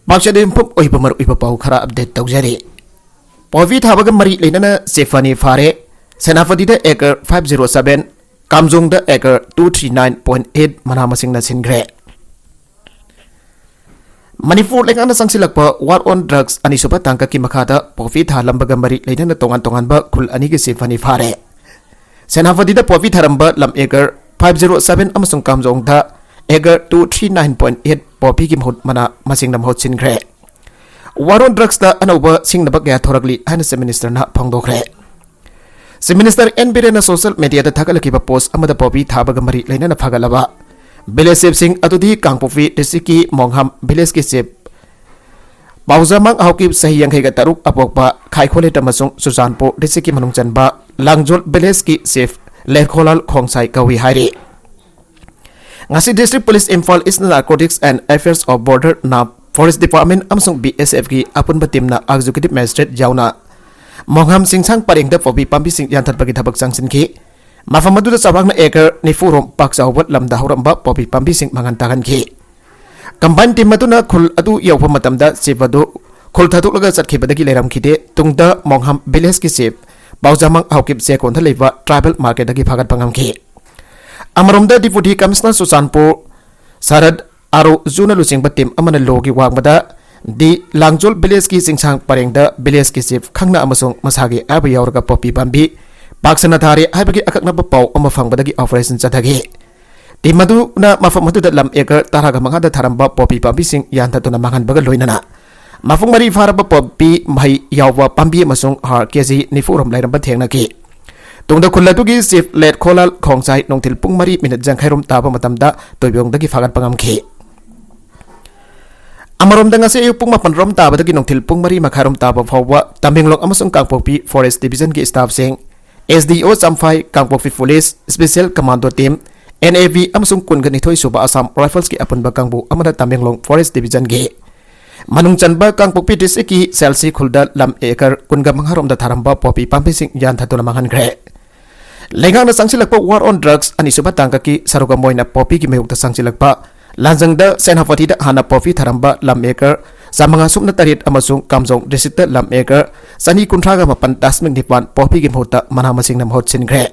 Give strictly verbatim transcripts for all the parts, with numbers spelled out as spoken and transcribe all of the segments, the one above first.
ꯄꯥꯎꯆꯦꯗ ꯌꯨꯝꯐꯝ ꯑꯣꯏꯕ ꯃꯔꯨꯑꯣꯏꯕ ꯄꯥꯎ ꯈꯔ ꯑꯞꯗꯦꯠ ꯇꯧꯖꯔꯤ꯫ ꯄꯣꯄꯤ ꯊꯥꯕꯒ ꯃꯔꯤ ꯂꯩꯅꯅ ꯆꯦꯐꯅꯤ ꯐꯥꯔꯦ꯫ ꯁꯦꯅꯥꯄꯇꯤꯗ ꯑꯦꯀꯔ ꯐꯥꯏꯚ ꯖꯤꯔꯣ ꯁꯚꯦꯟ, ꯀꯥꯝꯖꯣꯡꯗ acre two three nine point eight ꯃꯅꯥ ꯃꯁꯤꯡꯅ ꯁꯤꯟꯈ꯭ꯔꯦ꯫ ꯃꯅꯤꯄꯨꯔ ꯂꯩꯉꯥꯛꯅ ꯆꯪꯁꯤꯜꯂꯛꯄ ꯋꯥꯔ ꯑꯣꯟ ꯗ꯭ꯔꯒꯁ ꯑꯅꯤꯁꯨꯕ ꯇꯥꯡꯀꯛꯀꯤ ꯃꯈꯥꯗ ꯄꯣꯄꯤ ꯊꯥꯍꯜꯂꯝꯕꯒ ꯃꯔꯤ ꯂꯩꯅꯅ ꯇꯣꯉꯥꯟ ꯇꯣꯉꯥꯟꯕ ꯈꯨꯜ ꯑꯅꯤꯒꯤ ꯆꯦꯐꯅꯤ ꯐꯥꯔꯦ꯫ ꯁꯦꯅꯥꯄꯇꯤꯗ ꯄꯣꯄꯤ ꯊꯥꯔꯝꯕ ꯂꯝ ꯑꯦꯀꯔ ꯐꯥꯏꯚ ꯖꯤꯔꯣ ꯁꯚꯦꯟ ꯑꯃꯁꯨꯡ ꯀꯥꯝꯖꯣꯡꯗ acre two three nine point eight ꯄꯣꯄꯤꯒꯤ ꯃꯍꯨꯠ ꯃꯅꯥ ꯃꯁꯤꯡꯅ ꯃꯍꯨꯠ ꯁꯤꯟꯈ꯭ꯔꯦ꯫ ꯋꯥꯔ ꯑꯣꯟ ꯗ꯭ꯔꯒꯁꯇ ꯑꯅꯧꯕ ꯁꯤꯡꯅꯕ ꯀꯌꯥ ꯊꯣꯔꯛꯂꯤ ꯍꯥꯏꯅ ꯆꯤꯐ ꯃꯤꯅꯤꯁꯇꯔꯅ ꯐꯣꯡꯗꯣꯛꯈ꯭ꯔꯦ꯫ ꯆꯤꯐ ꯃꯤꯅꯤꯁꯇꯔ ꯑꯦꯟ ꯕꯤꯔꯦꯟꯅ ꯁꯣꯁꯤꯌꯦꯜ ꯃꯤꯗꯤꯌꯥꯗ ꯊꯥꯒꯠꯂꯛꯈꯤꯕ ꯄꯣꯁ ꯑꯃꯗ ꯄꯣꯄꯤ ꯊꯥꯕꯒ ꯃꯔꯤ ꯂꯩꯅꯅ ꯐꯒꯠꯂꯕ ꯚꯤꯂꯦꯖ ꯆꯤꯐꯁꯤꯡ ꯑꯗꯨꯗꯤ ꯀꯥꯡꯄꯣꯛꯄꯤ ꯗꯤꯁꯇ꯭ꯔꯤꯛꯀꯤ ꯃꯣꯡꯍꯥꯝ ꯚꯤꯂꯦꯖꯀꯤ ꯆꯤꯐ ꯄꯥꯎꯖꯥꯃꯥꯡ ꯍꯥꯎꯀꯤꯞ, ꯆꯍꯤ ꯌꯥꯡꯈꯩꯒ ꯇꯔꯨꯛ, ꯑꯄꯣꯛꯄ ꯈꯥꯏꯈꯣꯂꯦꯠ ꯑꯃꯁꯨꯡ ꯆꯨꯔꯆꯥꯟꯄꯨꯔ ꯗꯤꯁꯇ꯭ꯔꯤꯛꯀꯤ ꯃꯅꯨꯡ ꯆꯟꯕ ꯂꯥꯡꯖꯣꯜ ꯚꯤꯂꯦꯖꯀꯤ ꯆꯤꯐ ꯂꯦꯔꯈꯣꯂꯥꯜ ꯈꯣꯡꯁꯥꯏ ꯀꯧꯏ ꯍꯥꯏꯔꯤ꯫ ꯉꯁꯤ District Police Imphal East Narcotics and Affairs of Border ꯅ Forest Department ꯑꯃꯁꯨꯡ ꯕꯤ ꯑꯦꯁ ꯑꯦꯐꯀꯤ ꯑꯄꯨꯟꯕ ꯇꯤꯝꯅ ꯑꯦꯛꯖꯤꯀ꯭ꯌꯨꯇꯤꯚ ꯃꯦꯖꯤꯁꯇ꯭ꯔꯦꯠ ꯌꯥꯎꯅ ꯃꯣꯡꯍꯥꯝ ꯆꯤꯡꯁꯥꯡ ꯄꯔꯦꯡꯗ ꯄꯣꯄꯤ ꯄꯥꯝꯕꯤꯁꯤꯡ ꯌꯥꯟꯊꯠꯄꯒꯤ ꯊꯕꯛ ꯆꯪꯁꯤꯟꯈꯤ꯫ ꯃꯐꯝ ꯑꯗꯨꯗ ꯆꯥꯎꯔꯥꯛꯅ ꯑꯦꯀꯔ ꯅꯤꯐꯨ ꯔꯣꯝ ꯄꯥꯛ ꯆꯥꯎꯕ ꯂꯝꯗ ꯍꯧꯔꯝꯕ ꯄꯣꯄꯤ ꯄꯥꯝꯕꯤꯁꯤꯡ ꯃꯥꯡꯍꯟ ꯇꯥꯛꯍꯟꯈꯤ꯫ ꯀꯝꯕꯥꯏꯟ ꯇꯤꯝ ꯑꯗꯨꯅ ꯈꯨꯜ ꯑꯗꯨ ꯌꯧꯕ ꯃꯇꯝꯗ ꯆꯤꯐ ꯑꯗꯨ ꯈꯨꯜ ꯊꯥꯗꯣꯛꯂꯒ ꯆꯠꯈꯤꯕꯗꯒꯤ ꯂꯩꯔꯝꯈꯤꯗꯦ꯫ ꯇꯨꯡꯗ ꯃꯣꯡꯍꯥꯝ ꯚꯤꯂꯦꯖꯀꯤ ꯆꯤꯐ ꯄꯥꯎꯖꯥꯃꯥꯡ ꯍꯥꯎꯀꯤꯞ ꯆꯦꯛꯀꯣꯟꯗ ꯂꯩꯕ ꯇ꯭ꯔꯥꯏꯕꯦꯜ ꯃꯥꯔꯀꯦꯠꯇꯒꯤ ꯐꯥꯒꯠꯄ ꯉꯝꯈꯤ꯫ ꯑꯃꯔꯣꯝꯗ ꯗꯤꯄꯨꯇꯤ ꯀꯃꯤꯁꯅꯔ ꯆꯨꯔꯆꯥꯟꯄꯨꯔ ꯁꯔꯠ ꯑꯥꯔꯣ ꯖꯨꯅ ꯂꯨꯆꯤꯡꯕ ꯇꯤꯝ ꯑꯃꯅ ꯂꯣꯒꯤ ꯋꯥꯡꯃꯗ ꯗꯤ ꯂꯥꯡꯖꯣꯜ ꯚꯤꯂꯦꯖꯀꯤ ꯆꯤꯡꯁꯥꯡ ꯄꯔꯦꯡꯗ ꯚꯤꯂꯦꯖꯀꯤ ꯆꯤꯐ ꯈꯪꯅ ꯑꯃꯁꯨꯡ ꯃꯁꯥꯒꯤ ꯑꯍꯥꯏꯕ ꯌꯥꯎꯔꯒ ꯄꯣꯄꯤ ꯄꯥꯝꯕꯤ ꯄꯥꯛ ꯁꯟꯅ ꯊꯥꯔꯦ ꯍꯥꯏꯕꯒꯤ ꯑꯀꯛꯅꯕ ꯄꯥꯎ ꯑꯃ ꯐꯪꯕꯗꯒꯤ ꯑꯣꯄꯔꯦꯁꯟ ꯆꯠꯊꯈꯤ꯫ ꯇꯤꯝ ꯑꯗꯨꯅ ꯃꯐꯝ ꯑꯗꯨꯗ ꯂꯝ ꯑꯦꯀꯔ ꯇꯔꯥꯒ ꯃꯉꯥꯗ ꯊꯥꯔꯝꯕ ꯄꯣꯄꯤ ꯄꯥꯝꯕꯤꯁꯤꯡ ꯌꯥꯟꯊꯠꯇꯨꯅ ꯃꯥꯡꯍꯟꯕꯒ ꯂꯣꯏꯅꯅ ꯃꯄꯨꯡ ꯃꯔꯩ ꯐꯥꯔꯕ ꯄꯣꯄꯤ ꯃꯍꯩ ꯌꯥꯎꯕ ꯄꯥꯝꯕꯤ ꯑꯃꯁꯨꯡ ꯍꯥꯔ ꯀꯦꯖꯤ ꯅꯤꯐꯨ ꯔꯣꯝ ꯂꯩꯔꯝꯕ ꯊꯦꯡꯅꯈꯤ꯫ ꯇꯨꯡꯗ ꯈꯨꯜ ꯑꯗꯨꯒꯤ ꯆꯤꯐ ꯂꯦꯠ ꯈꯣꯂꯥꯜ ꯈꯣꯡꯁꯥꯏ ꯅꯨꯡꯊꯤꯜ ꯄꯨꯡ ꯃꯔꯤ ꯃꯤꯅꯤꯠ ꯌꯥꯡꯈꯩ ꯔꯣꯝ ꯇꯥꯕ ꯃꯇꯝꯗ ꯇꯣꯏꯕꯣꯡꯗꯒꯤ ꯐꯥꯒꯠꯄ ꯉꯝꯈꯤ꯫ ꯑꯃꯔꯣꯝꯗ ꯉꯁꯤ ꯑꯌꯨꯛ ꯄꯨꯡ ꯃꯥꯄꯟ ꯔꯣꯝ ꯇꯥꯕꯗꯒꯤ ꯅꯨꯡꯊꯤꯜ ꯄꯨꯡ ꯃꯔꯤ ꯃꯈꯥꯏ ꯔꯣꯝ ꯇꯥꯕ ꯐꯥꯎꯕ ꯇꯃꯦꯡꯂꯣꯡ ꯑꯃꯁꯨꯡ ꯀꯥꯡꯄꯣꯛꯄꯤ forest ꯗꯤꯕꯤꯖꯟꯒꯤ ꯁ꯭ꯇꯥꯐꯁꯤꯡ, S D O Champhai, Kangpokpi police, special commando team, N A B ꯑꯃꯁꯨꯡ ꯀꯨꯟꯒ ꯅꯤꯊꯣꯏ ꯁꯨꯕ ꯑꯁꯥꯝ ꯔꯥꯏꯐꯜꯁꯀꯤ ꯑꯄꯨꯟꯕ ꯀꯥꯡꯕꯨ ꯑꯃꯅ ꯇꯃꯦꯡꯂꯣꯡ ꯐꯣꯔꯦꯁ ꯗꯤꯕꯤꯖꯟꯒꯤ ꯃꯅꯨꯡ ꯆꯟꯕ ꯀꯥꯡꯄꯣꯛꯄꯤ ꯗꯤꯁꯇ꯭ꯔꯤꯛꯀꯤ ꯁꯦꯜꯁꯤ ꯈꯨꯜꯗ ꯂꯝ ꯑꯦꯀꯔ ꯀꯨꯟꯒ ꯃꯉꯥ ꯔꯣꯝꯗ ꯊꯥꯔꯝꯕ ꯄꯣꯄꯤ ꯄꯥꯝꯕꯤꯁꯤꯡ ꯌꯥꯟꯊꯠꯇꯨꯅ ꯃꯥꯡꯍꯟꯈ꯭ꯔꯦ꯫ ꯂꯩꯉꯥꯛꯅ ꯆꯪꯁꯤꯜꯂꯛꯄ ꯋꯥꯔ ꯑꯣꯟ ꯗ꯭ꯔꯒꯁ ꯑꯅꯤꯁꯨꯕ ꯇꯥꯡꯀꯛꯀꯤ ꯁꯔꯨꯛ ꯑꯃ ꯑꯣꯏꯅ ꯄꯣꯄꯤꯒꯤ ꯃꯥꯌꯣꯛꯇ ꯆꯪꯁꯤꯜꯂꯛꯄ ꯂꯥꯟꯖꯪꯗ ꯁꯦꯅꯥꯄꯇꯤꯗ ꯍꯥꯟꯅ ꯄꯣꯄꯤ ꯊꯥꯔꯝꯕ ꯂꯝ ꯑꯦꯀꯔ ꯆꯥꯃꯉꯥ ꯁꯨꯞꯅ ꯇꯔꯦꯠ ꯑꯃꯁꯨꯡ ꯀꯥꯝꯖꯣꯡ ꯗꯤꯁꯇ꯭ꯔꯤꯛꯇ ꯂꯝ ꯑꯦꯀꯔ ꯆꯅꯤ ꯀꯨꯟꯊ꯭ꯔꯥꯒ ꯃꯥꯄꯟ ꯗꯁꯃꯤꯛ ꯅꯤꯄꯥꯟ ꯄꯣꯄꯤꯒꯤ ꯃꯍꯨꯠꯇ ꯃꯅꯥ ꯃꯁꯤꯡꯅ ꯃꯍꯨꯠ ꯁꯤꯟꯈ꯭ꯔꯦ꯫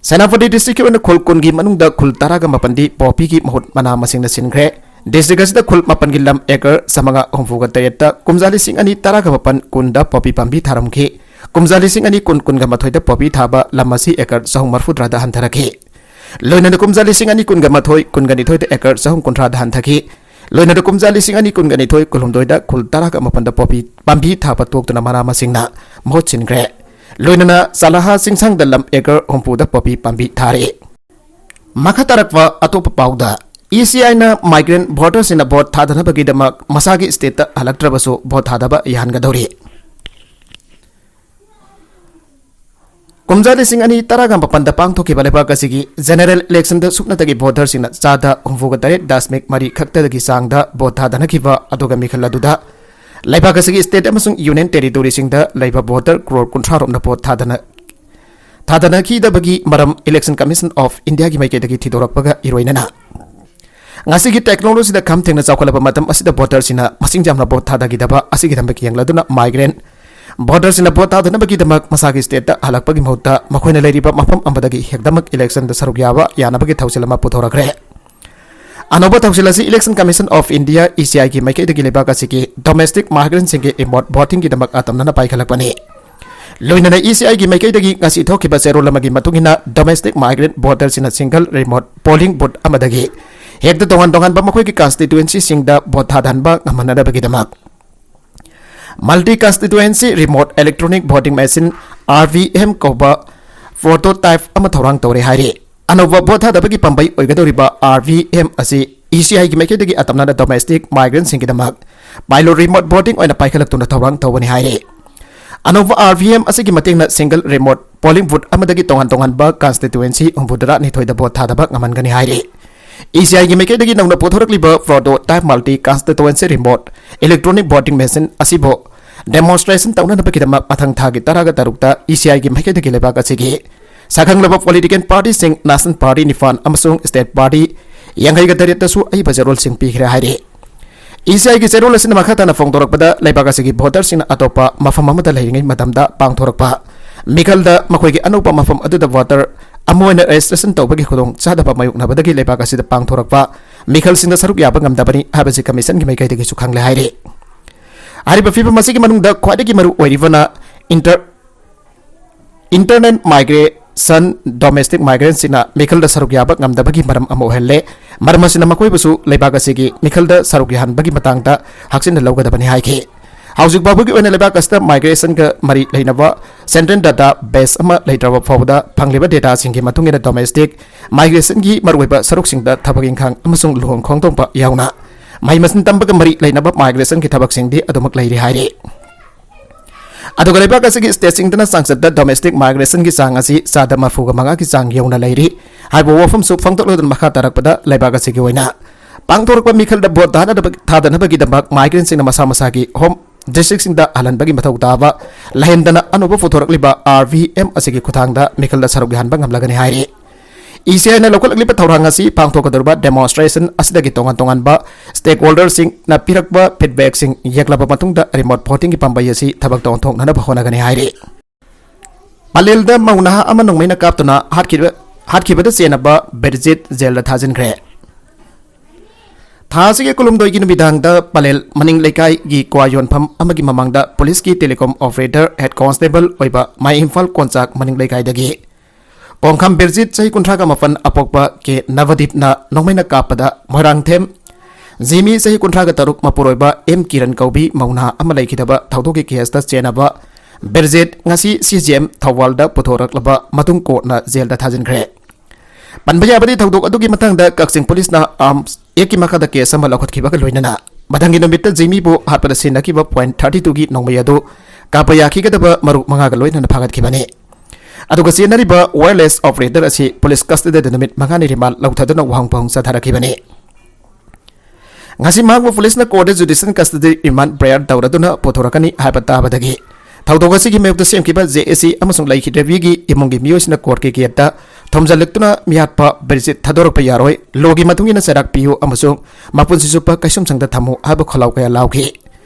ꯁꯦꯅꯥꯄꯇꯤ ꯗꯤꯁꯇ꯭ꯔꯤꯛꯀꯤ ꯑꯣꯏꯅ ꯈꯨꯜ ꯀꯨꯟꯒꯤ ꯃꯅꯨꯡꯗ ꯈꯨꯜ ꯇꯔꯥꯒ ꯃꯥꯄꯟꯗꯤ ꯄꯣꯄꯤꯒꯤ ꯃꯍꯨꯠ ꯃꯅꯥ ꯃꯁꯤꯡꯅ ꯁꯤꯟꯈ꯭ꯔꯦ꯫ ꯗꯤꯁꯇ꯭ꯔꯤꯛ ꯑꯁꯤꯗ ꯈꯨꯜ ꯃꯥꯄꯟꯒꯤ ꯂꯝ ꯑꯦꯀꯔ ꯆꯥꯃꯉꯥ ꯍꯨꯝꯐꯨꯒ ꯇꯔꯦꯠꯇ ꯀꯨꯝꯖꯥ ꯂꯤꯁꯤꯡ ꯑꯅꯤ ꯇꯔꯥꯒ ꯃꯥꯄꯟ ꯀꯨꯟꯗ ꯄꯣꯄꯤ ꯄꯥꯝꯕꯤ ꯊꯥꯔꯝꯈꯤ꯫ ꯀꯨꯝꯖꯥ ꯂꯤꯁꯤꯡ ꯑꯅꯤ ꯀꯨꯟ ꯀꯨꯟꯒ ꯃꯥꯊꯣꯏꯗ ꯄꯣꯄꯤ ꯊꯥꯕ ꯂꯝ ꯑꯁꯤ ꯑꯦꯀꯔ ꯆꯍꯨꯝ ꯃꯔꯤꯐꯨꯇꯔꯥꯗ ꯍꯟꯊꯔꯛꯈꯤ꯫ ꯂꯣꯏꯅꯅ ꯀꯨꯝꯖꯥ ꯂꯤꯁꯤꯡ ꯑꯅꯤ ꯀꯨꯟꯒ ꯃꯥꯊꯣꯏ ꯀꯨꯟꯒ ꯅꯤꯊꯣꯏꯗ ꯑꯦꯀꯔ ꯆꯍꯨꯝ ꯀꯨꯟꯊ꯭ꯔꯥꯗ ꯍꯟꯊꯈꯤ꯫ ꯂꯣꯏꯅꯅ ꯀꯨꯝꯖꯥ ꯂꯤꯁꯤꯡ ꯑꯅꯤ ꯀꯨꯟꯒ ꯅꯤꯊꯣꯏ ꯀꯨꯟꯍꯨꯝꯗꯣꯏꯗ ꯈꯨꯜ ꯇꯔꯥꯒ ꯃꯥꯄꯟꯗ ꯄꯣꯄꯤ ꯄꯥꯝꯕꯤ ꯊꯥꯕ ꯇꯣꯛꯇꯨꯅ ꯃꯅꯥ ꯃꯁꯤꯡꯅ ꯃꯍꯨꯠ ꯁꯤꯟꯈ꯭ꯔꯦ꯫ ꯂꯣꯏꯅꯅ ꯆꯥꯂꯥꯍꯥ ꯆꯤꯡꯁꯥꯡꯗ ꯂꯝ ꯑꯦꯀꯔ ꯍꯨꯝꯐꯨꯗ ꯄꯣꯄꯤ ꯄꯥꯝꯕꯤ ꯊꯥꯔꯦ꯫ ꯃꯈꯥ ꯇꯥꯔꯛꯄ ꯑꯇꯣꯞꯄ ꯄꯥꯎꯗ, ꯏ ꯁꯤ ꯑꯥꯏꯅ ꯃꯥꯏꯒ꯭ꯔꯦꯟ ꯚꯣꯇꯔꯁꯤꯡꯅ ꯚꯣꯠ ꯊꯥꯗꯅꯕꯒꯤꯗꯃꯛ ꯃꯁꯥꯒꯤ ꯁ꯭ꯇꯦꯠꯇ ꯍꯜꯂꯛꯇ꯭ꯔꯕꯁꯨ ꯚꯣꯠ ꯊꯥꯗꯕ ꯌꯥꯍꯟꯒꯗꯧꯔꯤ꯫ ꯀꯨꯝꯖꯥ ꯂꯤꯁꯤꯡ ꯑꯅꯤ ꯇꯔꯥꯒ ꯃꯥꯄꯟꯗ ꯄꯥꯡꯊꯣꯛꯈꯤꯕ ꯂꯩꯕꯥꯛ ꯑꯁꯤꯒꯤ ꯖꯦꯅꯔꯦꯜ ꯏꯂꯦꯛꯁꯟꯗ ꯁꯨꯞꯅꯇꯒꯤ ꯚꯣꯇꯔꯁꯤꯡꯅ ꯆꯥꯗ ꯍꯨꯝꯐꯨꯒ ꯇꯔꯦꯠ ꯗꯁꯃꯤꯛ ꯃꯔꯤ ꯈꯛꯇꯗꯒꯤ ꯆꯥꯡꯗ ꯚꯣꯠ ꯊꯥꯗꯅꯈꯤꯕ ꯑꯗꯨꯒ ꯃꯤꯈꯜ ꯑꯗꯨꯗ ꯂꯩꯕꯥꯛ ꯑꯁꯤꯒꯤ ꯁ꯭ꯇꯦꯠ ꯑꯃꯁꯨꯡ ꯌꯨꯅꯤꯌꯟ ꯇꯦꯔꯤꯇꯣꯔꯤꯁꯤꯡꯗ ꯂꯩꯕ ꯚꯣꯇꯔ ꯀ꯭ꯔꯣꯔ ꯀꯨꯟꯊ꯭ꯔꯥ ꯔꯣꯝꯅ ꯚꯣꯠ ꯊꯥꯗꯅ ꯊꯥꯗꯅꯈꯤꯗꯕꯒꯤ ꯃꯔꯝ Election Commission of Indiaꯒꯤ ꯃꯥꯏꯀꯩꯗꯒꯤ ꯊꯤꯗꯣꯔꯛꯄꯒ ꯏꯔꯣꯏꯅꯅ ꯉꯁꯤꯒꯤ ꯇꯦꯛꯅꯣꯂꯣꯖꯤꯗ ꯈꯝ ꯊꯦꯡꯅ ꯆꯥꯎꯈꯠꯂꯕ ꯃꯇꯝ ꯑꯁꯤꯗ ꯚꯣꯇꯔꯁꯤꯡꯅ ꯃꯁꯤꯡ ꯌꯥꯝꯅ ꯚꯣꯠ ꯊꯥꯗꯈꯤꯗꯕ ꯑꯁꯤꯒꯤꯗꯃꯛ ꯌꯦꯡꯂꯗꯨꯅ ꯃꯥꯏꯒ꯭ꯔꯦꯟ ꯚꯣꯇꯔꯁꯤꯡꯅ ꯚꯣꯠ ꯊꯥꯗꯅꯕꯒꯤꯗꯃꯛ ꯃꯁꯥꯒꯤ ꯁ꯭ꯇꯦꯠꯇ ꯍꯜꯂꯛꯄꯒꯤ ꯃꯍꯨꯠꯇ ꯃꯈꯣꯏꯅ ꯂꯩꯔꯤꯕ ꯃꯐꯝ ꯑꯃꯗꯒꯤ ꯍꯦꯛꯇꯃꯛ ꯏꯂꯦꯛꯁꯟꯗ ꯁꯔꯨꯛ ꯌꯥꯕ ꯌꯥꯅꯕꯒꯤ ꯊꯧꯁꯤꯜ ꯑꯃ ꯄꯨꯊꯣꯔꯛꯈ꯭ꯔꯦ꯫ ꯑꯅꯧꯕ ꯊꯧꯁꯤꯜ ꯑꯁꯤ Election Commission of India, E C Iꯒꯤ ꯃꯥꯏꯀꯩꯗꯒꯤ ꯂꯩꯕꯥꯛ ꯑꯁꯤꯒꯤ ꯗꯣꯃꯦꯁꯇꯤꯛ ꯃꯥꯏꯒ꯭ꯔꯦꯟꯁꯤꯡꯒꯤ ꯔꯤꯃꯣꯠ ꯚꯣꯇꯤꯡꯒꯤꯗꯃꯛ ꯑꯇꯝꯅꯅ ꯄꯥꯏꯈꯠꯂꯛꯄꯅꯤ꯫ ꯂꯣꯏꯅꯅ E C Iꯒꯤ ꯃꯥꯏꯀꯩꯗꯒꯤ ꯉꯁꯤ ꯊꯣꯛꯈꯤꯕ ꯆꯦꯔꯣꯜ ꯑꯃꯒꯤ ꯃꯇꯨꯡ ꯏꯟꯅ, ꯗꯣꯃꯦꯁꯇꯤꯛ ꯃꯥꯏꯒ꯭ꯔꯦꯟ ꯚꯣꯇꯔꯁꯤꯡꯅ ꯁꯤꯡꯒꯜ ꯔꯤꯃꯣꯠ ꯄꯣꯂꯤꯡ ꯕꯨꯊ ꯑꯃꯗꯒꯤ ꯍꯦꯛꯇ ꯇꯣꯉꯥꯟ ꯇꯣꯉꯥꯟꯕ ꯃꯈꯣꯏꯒꯤ ꯀꯟꯁꯇꯤꯇꯨꯌꯦꯟꯁꯤꯁꯤꯡꯗ ꯚꯣꯠ ꯊꯥꯗꯍꯟꯕ ꯉꯝꯍꯟꯅꯕꯒꯤꯗꯃꯛ Multi Constituency Remote Electronic Voting Machine, R V M, ꯀꯧꯕ ꯄ꯭ꯔꯣꯇꯣꯇꯥꯏꯞ ꯑꯃ ꯊꯧꯔꯥꯡ ꯇꯧꯔꯦ ꯍꯥꯏꯔꯤ꯫ ꯑꯅꯧꯕ ꯚꯣꯠ ꯊꯥꯗꯕꯒꯤ ꯄꯥꯝꯕꯩ ꯑꯣꯏꯒꯗꯧꯔꯤꯕ R V M ꯑꯁꯤ E C Iꯒꯤ ꯃꯥꯏꯀꯩꯗꯒꯤ ꯑꯇꯝꯅꯅ ꯗꯣꯃꯦꯁꯇꯤꯛ ꯃꯥꯏꯒ꯭ꯔꯦꯟꯁꯤꯡꯒꯤꯗꯃꯛ ꯄꯥꯏꯂꯣꯠ ꯔꯤꯃꯣꯠ ꯚꯣꯇꯤꯡ ꯑꯣꯏꯅ ꯄꯥꯏꯈꯠꯂꯛꯇꯨꯅ ꯊꯧꯔꯥꯡ ꯇꯧꯕꯅꯤ ꯍꯥꯏꯔꯤ꯫ ꯑꯅꯧꯕ R V M ꯑꯁꯤꯒꯤ ꯃꯇꯦꯡꯅ ꯁꯤꯡꯒꯜ ꯔꯤꯃꯣꯠ ꯄꯣꯂꯤꯡ ꯕꯨꯊ ꯑꯃꯗꯒꯤ ꯇꯣꯉꯥꯟ ꯇꯣꯉꯥꯟꯕ ꯀꯟꯁꯇꯤꯇꯨꯌꯦꯟꯁꯤ ꯍꯨꯝꯐꯨꯇꯔꯥ ꯅꯤꯊꯣꯏꯗ ꯚꯣꯠ ꯊꯥꯗꯕ ꯉꯝꯍꯟꯒꯅꯤ ꯍꯥꯏꯔꯤ꯫ E C Iꯒꯤ ꯃꯥꯏꯀꯩꯗꯒꯤ ꯅꯧꯅ ꯄꯨꯊꯣꯔꯛꯂꯤꯕ prototype Multi Constituency Remote Electronic Voting Machine ꯑꯁꯤꯕꯨ ꯗꯦꯃꯣꯟꯁꯇ꯭ꯔꯦꯁꯟ ꯇꯧꯅꯅꯕꯒꯤꯗꯃꯛ ꯃꯊꯪ ꯊꯥꯒꯤ ꯇꯔꯥꯒ ꯇꯔꯨꯛꯇ E C Iꯒꯤ ꯃꯥꯏꯀꯩꯗꯒꯤ ꯂꯩꯕꯥꯛ ꯑꯁꯤꯒꯤ ꯁꯛꯈꯪꯂꯕ ꯄꯣꯂꯤꯇꯤꯀꯦꯜ ꯄꯥꯔꯇꯤꯁꯤꯡ, ꯅꯦꯁꯅꯦꯜ ꯄꯥꯔꯇꯤ ꯅꯤꯄꯥꯟ ꯑꯃꯁꯨꯡ ꯁ꯭ꯇꯦꯠ ꯄꯥꯔꯇꯤ ꯌꯥꯡꯈꯩꯒ ꯇꯔꯦꯠꯇꯁꯨ ꯑꯏꯕ ꯆꯦꯔꯣꯜꯁꯤꯡ ꯄꯤꯈ꯭ꯔꯦ ꯍꯥꯏꯔꯤ꯫ ꯏ ꯁꯤ ꯑꯥꯏꯒꯤ ꯆꯦꯔꯣꯜ ꯑꯁꯤꯅ ꯃꯈꯥ ꯇꯥꯅ ꯐꯣꯡꯗꯣꯔꯛꯄꯗ, ꯂꯩꯕꯥꯛ ꯑꯁꯤꯒꯤ ꯚꯣꯇꯔꯁꯤꯡꯅ ꯑꯇꯣꯞꯄ ꯃꯐꯝ ꯑꯃꯗ ꯂꯩꯔꯤꯉꯩ ꯃꯇꯝꯗ ꯄꯥꯡꯊꯣꯔꯛꯄ ꯃꯤꯈꯜꯗ ꯃꯈꯣꯏꯒꯤ ꯑꯅꯧꯕ ꯃꯐꯝ ꯑꯗꯨꯗ ꯚꯣꯇꯔ ꯑꯃ ꯑꯣꯏꯅ ꯔꯦꯖꯤꯁꯇ꯭ꯔꯦꯁꯟ ꯇꯧꯕꯒꯤ ꯈꯨꯗꯣꯡꯆꯥꯗꯕ ꯃꯥꯌꯣꯛꯅꯕꯗꯒꯤ ꯂꯩꯕꯥꯛ ꯑꯁꯤꯗ ꯄꯥꯡꯊꯣꯔꯛꯄ ꯃꯤꯈꯜꯁꯤꯡꯗ ꯁꯔꯨꯛ ꯌꯥꯕ ꯉꯝꯗꯕꯅꯤ ꯍꯥꯏꯕꯁꯤ ꯀꯃꯤꯁꯟꯒꯤ ꯃꯥꯏꯀꯩꯗꯒꯤꯁꯨ ꯈꯪꯂꯦ ꯍꯥꯏꯔꯤ꯫ ꯍꯥꯏꯔꯤꯕ ꯐꯤꯕꯝ ꯑꯁꯤꯒꯤ ꯃꯅꯨꯡꯗ ꯈ꯭ꯋꯥꯏꯗꯒꯤ ꯃꯔꯨ ꯑꯣꯏꯔꯤꯕꯅ inter-, internal migration, domestic migrantꯁꯤꯡꯅ ꯃꯤꯈꯜꯗ ꯁꯔꯨꯛ ꯌꯥꯕ ꯉꯝꯗꯕꯒꯤ ꯃꯔꯝ ꯑꯃ ꯑꯣꯏꯍꯜꯂꯦ꯫ ꯃꯔꯝ ꯑꯁꯤꯅ ꯃꯈꯣꯏꯕꯨꯁꯨ ꯂꯩꯕꯥꯛ ꯑꯁꯤꯒꯤ ꯃꯤꯈꯜꯗ ꯁꯔꯨꯛ ꯌꯥꯍꯟꯕꯒꯤ ꯃꯇꯥꯡꯗ ꯍꯛꯆꯤꯟꯅ ꯂꯧꯒꯗꯕꯅꯤ ꯍꯥꯏꯈꯤ꯫ ꯍꯧꯖꯤꯛ ꯐꯥꯎꯕꯒꯤ ꯑꯣꯏꯅ ꯂꯩꯕꯥꯛ ꯑꯁꯤꯗ migrationꯒ ꯃꯔꯤ ꯂꯩꯅꯕ central database ꯑꯃ ꯂꯩꯇ꯭ꯔꯕ ꯐꯥꯎꯕꯗ, ꯐꯪꯂꯤꯕ dataꯁꯤꯡꯒꯤ ꯃꯇꯨꯡ ꯏꯟꯅ domestic migrationꯒꯤ ꯃꯔꯨꯑꯣꯏꯕ ꯁꯔꯨꯛꯁꯤꯡꯗ ꯊꯕꯛ ꯏꯪꯈꯥꯡ ꯑꯃꯁꯨꯡ ꯂꯨꯍꯣꯡ ꯈꯣꯡꯗꯣꯡꯕ ꯌꯥꯎꯅ ꯃꯍꯩ ꯃꯁꯤꯡ ꯇꯝꯕꯒ ꯃꯔꯤ ꯂꯩꯅꯕ migrationꯒꯤ ꯊꯕꯛꯁꯤꯡꯗꯤ ꯑꯗꯨꯃꯛ ꯂꯩꯔꯤ ꯍꯥꯏꯔꯤ꯫ ꯑꯗꯨꯒ ꯂꯩꯕꯥꯛ ꯑꯁꯤꯒꯤ stateꯁꯤꯡꯗꯅ ꯆꯥꯡꯆꯠꯇ domestic migrationꯒꯤ ꯆꯥꯡ ꯑꯁꯤ ꯆꯥꯗ ꯃꯔꯤꯐꯨꯒ ꯃꯉꯥꯒꯤ ꯆꯥꯡ ꯌꯧꯅ ꯂꯩꯔꯤ꯫ ꯍꯥꯏꯕ ꯋꯥꯐꯝꯁꯨ ꯐꯣꯡꯗꯣꯛꯂꯗꯨꯅ ꯃꯈꯥ ꯇꯥꯔꯛꯄꯗ, ꯂꯩꯕꯥꯛ ꯑꯁꯤꯒꯤ ꯑꯣꯏꯅ ꯄꯥꯡꯊꯣꯔꯛꯄ ꯃꯤꯈꯜꯗ ꯚꯣꯠ ꯊꯥꯗꯅꯕ-, ꯊꯥꯗꯅꯕꯒꯤꯗꯃꯛ migrantꯁꯤꯡꯅ ꯃꯁꯥ ꯃꯁꯥꯒꯤ home districtꯁꯤꯡꯗ ꯍꯜꯍꯟꯕꯒꯤ ꯃꯊꯧ ꯇꯥꯕ ꯂꯩꯍꯟꯗꯅ, ꯑꯅꯧꯕ ꯄꯨꯊꯣꯔꯛꯂꯤꯕ R V M ꯑꯁꯤꯒꯤ ꯈꯨꯠꯊꯥꯡꯗ ꯃꯤꯈꯜꯗ ꯁꯔꯨꯛ ꯌꯥꯍꯟꯕ ꯉꯝꯂꯒꯅꯤ ꯍꯥꯏꯔꯤ꯫ ꯏ ꯁꯤ ꯑꯥꯏꯅ ꯂꯧꯈꯠꯂꯛꯂꯤꯕ ꯊꯧꯔꯥꯡ ꯑꯁꯤ ꯄꯥꯡꯊꯣꯛꯀꯗꯧꯔꯤꯕ demonstration ꯑꯁꯤꯗꯒꯤ ꯇꯣꯉꯥꯟ ꯇꯣꯉꯥꯟꯕ stakeholderꯁꯤꯡꯅ ꯄꯤꯔꯛꯄ feedbackꯁꯤꯡ ꯌꯦꯡꯂꯕ ꯃꯇꯨꯡꯗ remote votingꯒꯤ ꯄꯥꯝꯕꯩ ꯑꯁꯤ ꯊꯕꯛꯇ ꯑꯣꯟꯊꯣꯛꯅꯅꯕ ꯍꯣꯠꯅꯒꯅꯤ ꯍꯥꯏꯔꯤ꯫ ꯄꯂꯦꯜꯗ ꯃꯧ ꯅꯍꯥ ꯑꯃ ꯅꯣꯡꯃꯩꯅ ꯀꯥꯞꯇꯨꯅ ꯍꯥꯠꯈꯤꯕ, ꯍꯥꯠꯈꯤꯕꯗ ꯆꯦꯟꯅꯕ ꯕꯤꯔꯖꯤꯠ ꯖꯦꯜꯗ ꯊꯥꯖꯤꯟꯈ꯭ꯔꯦ꯫ ꯊꯥ ꯑꯁꯤꯒꯤ ꯀꯨꯟꯍꯨꯝꯗꯣꯏꯒꯤ ꯅꯨꯃꯤꯗꯥꯡꯗ ꯄꯂꯦꯜ ꯃꯅꯤꯡ ꯂꯩꯀꯥꯏꯒꯤ ꯀ꯭ꯋꯥ ꯌꯣꯟꯐꯝ ꯑꯃꯒꯤ ꯃꯃꯥꯡꯗ ꯄꯨꯂꯤꯁꯀꯤ telecom operator head constable ꯑꯣꯏꯕ ꯃꯥꯏ ꯏꯝꯐꯥꯜ ꯀꯣꯟꯆꯥꯛ ꯃꯅꯤꯡ ꯂꯩꯀꯥꯏꯗꯒꯤ ꯀꯣꯡꯈꯥꯝ ꯕꯤꯔꯖꯤꯠ, ꯆꯍꯤ ꯀꯨꯟꯊ꯭ꯔꯥꯒ ꯃꯥꯄꯟ, ꯑꯄꯣꯛꯄ ꯀꯦ ꯅꯕꯗꯤꯞꯅ ꯅꯣꯡꯃꯩꯅ ꯀꯥꯞꯄꯗ ꯃꯣꯏꯔꯥꯡꯊꯦꯝ ꯖꯤꯃꯤ, ꯆꯍꯤ ꯀꯨꯟꯊ꯭ꯔꯥꯒ ꯇꯔꯨꯛ, ꯃꯄꯨꯔꯣꯏꯕ ꯑꯦꯝ ꯀꯤꯔꯟ ꯀꯧꯕꯤ ꯃꯧ ꯅꯍꯥ ꯑꯃ ꯂꯩꯈꯤꯗꯕ ꯊꯧꯗꯣꯛꯀꯤ caseꯇ ꯆꯦꯟꯅꯕ ꯕꯤꯔꯖꯤꯠ ꯉꯁꯤ C J M ꯊꯧꯕꯥꯜꯗ ꯄꯨꯊꯣꯔꯛꯂꯕ ꯃꯇꯨꯡ ꯀꯣꯔꯠꯅ ꯖꯦꯜꯗ ꯊꯥꯖꯤꯟꯈ꯭ꯔꯦ꯫ ꯄꯟꯕ ꯌꯥꯕꯗꯤ, ꯊꯧꯗꯣꯛ ꯑꯗꯨꯒꯤ ꯃꯇꯥꯡꯗ ꯀꯛꯆꯤꯡ ꯄꯨꯂꯤꯁꯅ Arms Actꯀꯤ ꯃꯈꯥꯗ case ꯑꯃ ꯂꯧꯈꯠꯈꯤꯕꯒ ꯂꯣꯏꯅꯅ ꯃꯊꯪꯒꯤ ꯅꯨꯃꯤꯠꯇ ꯖꯤꯃꯤꯕꯨ ꯍꯥꯠꯄꯗ ꯁꯤꯖꯤꯟꯅꯈꯤꯕ point thirty twoꯒꯤ ꯅꯣꯡꯃꯩ ꯑꯗꯨ ꯀꯥꯞꯄ ꯌꯥꯈꯤꯒꯗꯕ ꯃꯔꯨꯞ ꯃꯉꯥꯒ ꯂꯣꯏꯅꯅ ꯐꯥꯒꯠꯈꯤꯕꯅꯤ꯫ ꯑꯗꯨꯒ ꯆꯦꯟꯅꯔꯤꯕ wireless operator ꯑꯁꯤ ꯄꯨꯂꯤꯁ custodyꯗ ꯅꯨꯃꯤꯠ ꯃꯉꯥꯅꯤ remand ꯂꯧꯊꯗꯨꯅ ꯋꯥꯍꯪ ꯄꯥꯎꯍꯪ ꯆꯠꯊꯔꯛꯈꯤꯕꯅꯤ꯫ ꯉꯁꯤ ꯃꯍꯥꯛꯄꯨ ꯄꯨꯂꯤꯁꯅ courtꯇ judicial custody remand prayer ꯇꯧꯔꯗꯨꯅ ꯄꯨꯊꯣꯔꯛꯀꯅꯤ ꯍꯥꯏꯕ ꯇꯥꯕꯗꯒꯤ ꯊꯧꯗꯣꯛ ꯑꯁꯤꯒꯤ ꯃꯥꯌꯣꯛꯇ ꯁꯦꯝꯈꯤꯕ ꯖꯦ ꯑꯦ ꯁꯤ ꯑꯃꯁꯨꯡ ꯂꯩꯈꯤꯗ꯭ꯔꯕꯤꯒꯤ ꯏꯃꯨꯡꯒꯤ ꯃꯤꯑꯣꯏꯁꯤꯡꯅ ꯀꯣꯔꯠꯀꯤ ꯒꯦꯠꯇ ꯊꯣꯝꯖꯤꯜꯂꯛꯇꯨꯅ ꯃꯤꯍꯥꯠꯄ ꯕ꯭ꯔꯤꯖꯤꯠ ꯊꯥꯗꯣꯔꯛꯄ ꯌꯥꯔꯣꯏ, ꯂꯣꯒꯤ ꯃꯇꯨꯡ ꯏꯟꯅ ꯆꯩꯔꯥꯛ ꯄꯤꯌꯨ ꯑꯃꯁꯨꯡ ꯃꯄꯨꯟꯁꯤ ꯆꯨꯞꯄ ꯀꯩꯁꯨꯝꯁꯪꯗ ꯊꯝꯃꯨ ꯍꯥꯏꯕ ꯈꯣꯜꯂꯥꯎ ꯀꯌꯥ ꯂꯥꯎꯈꯤ꯫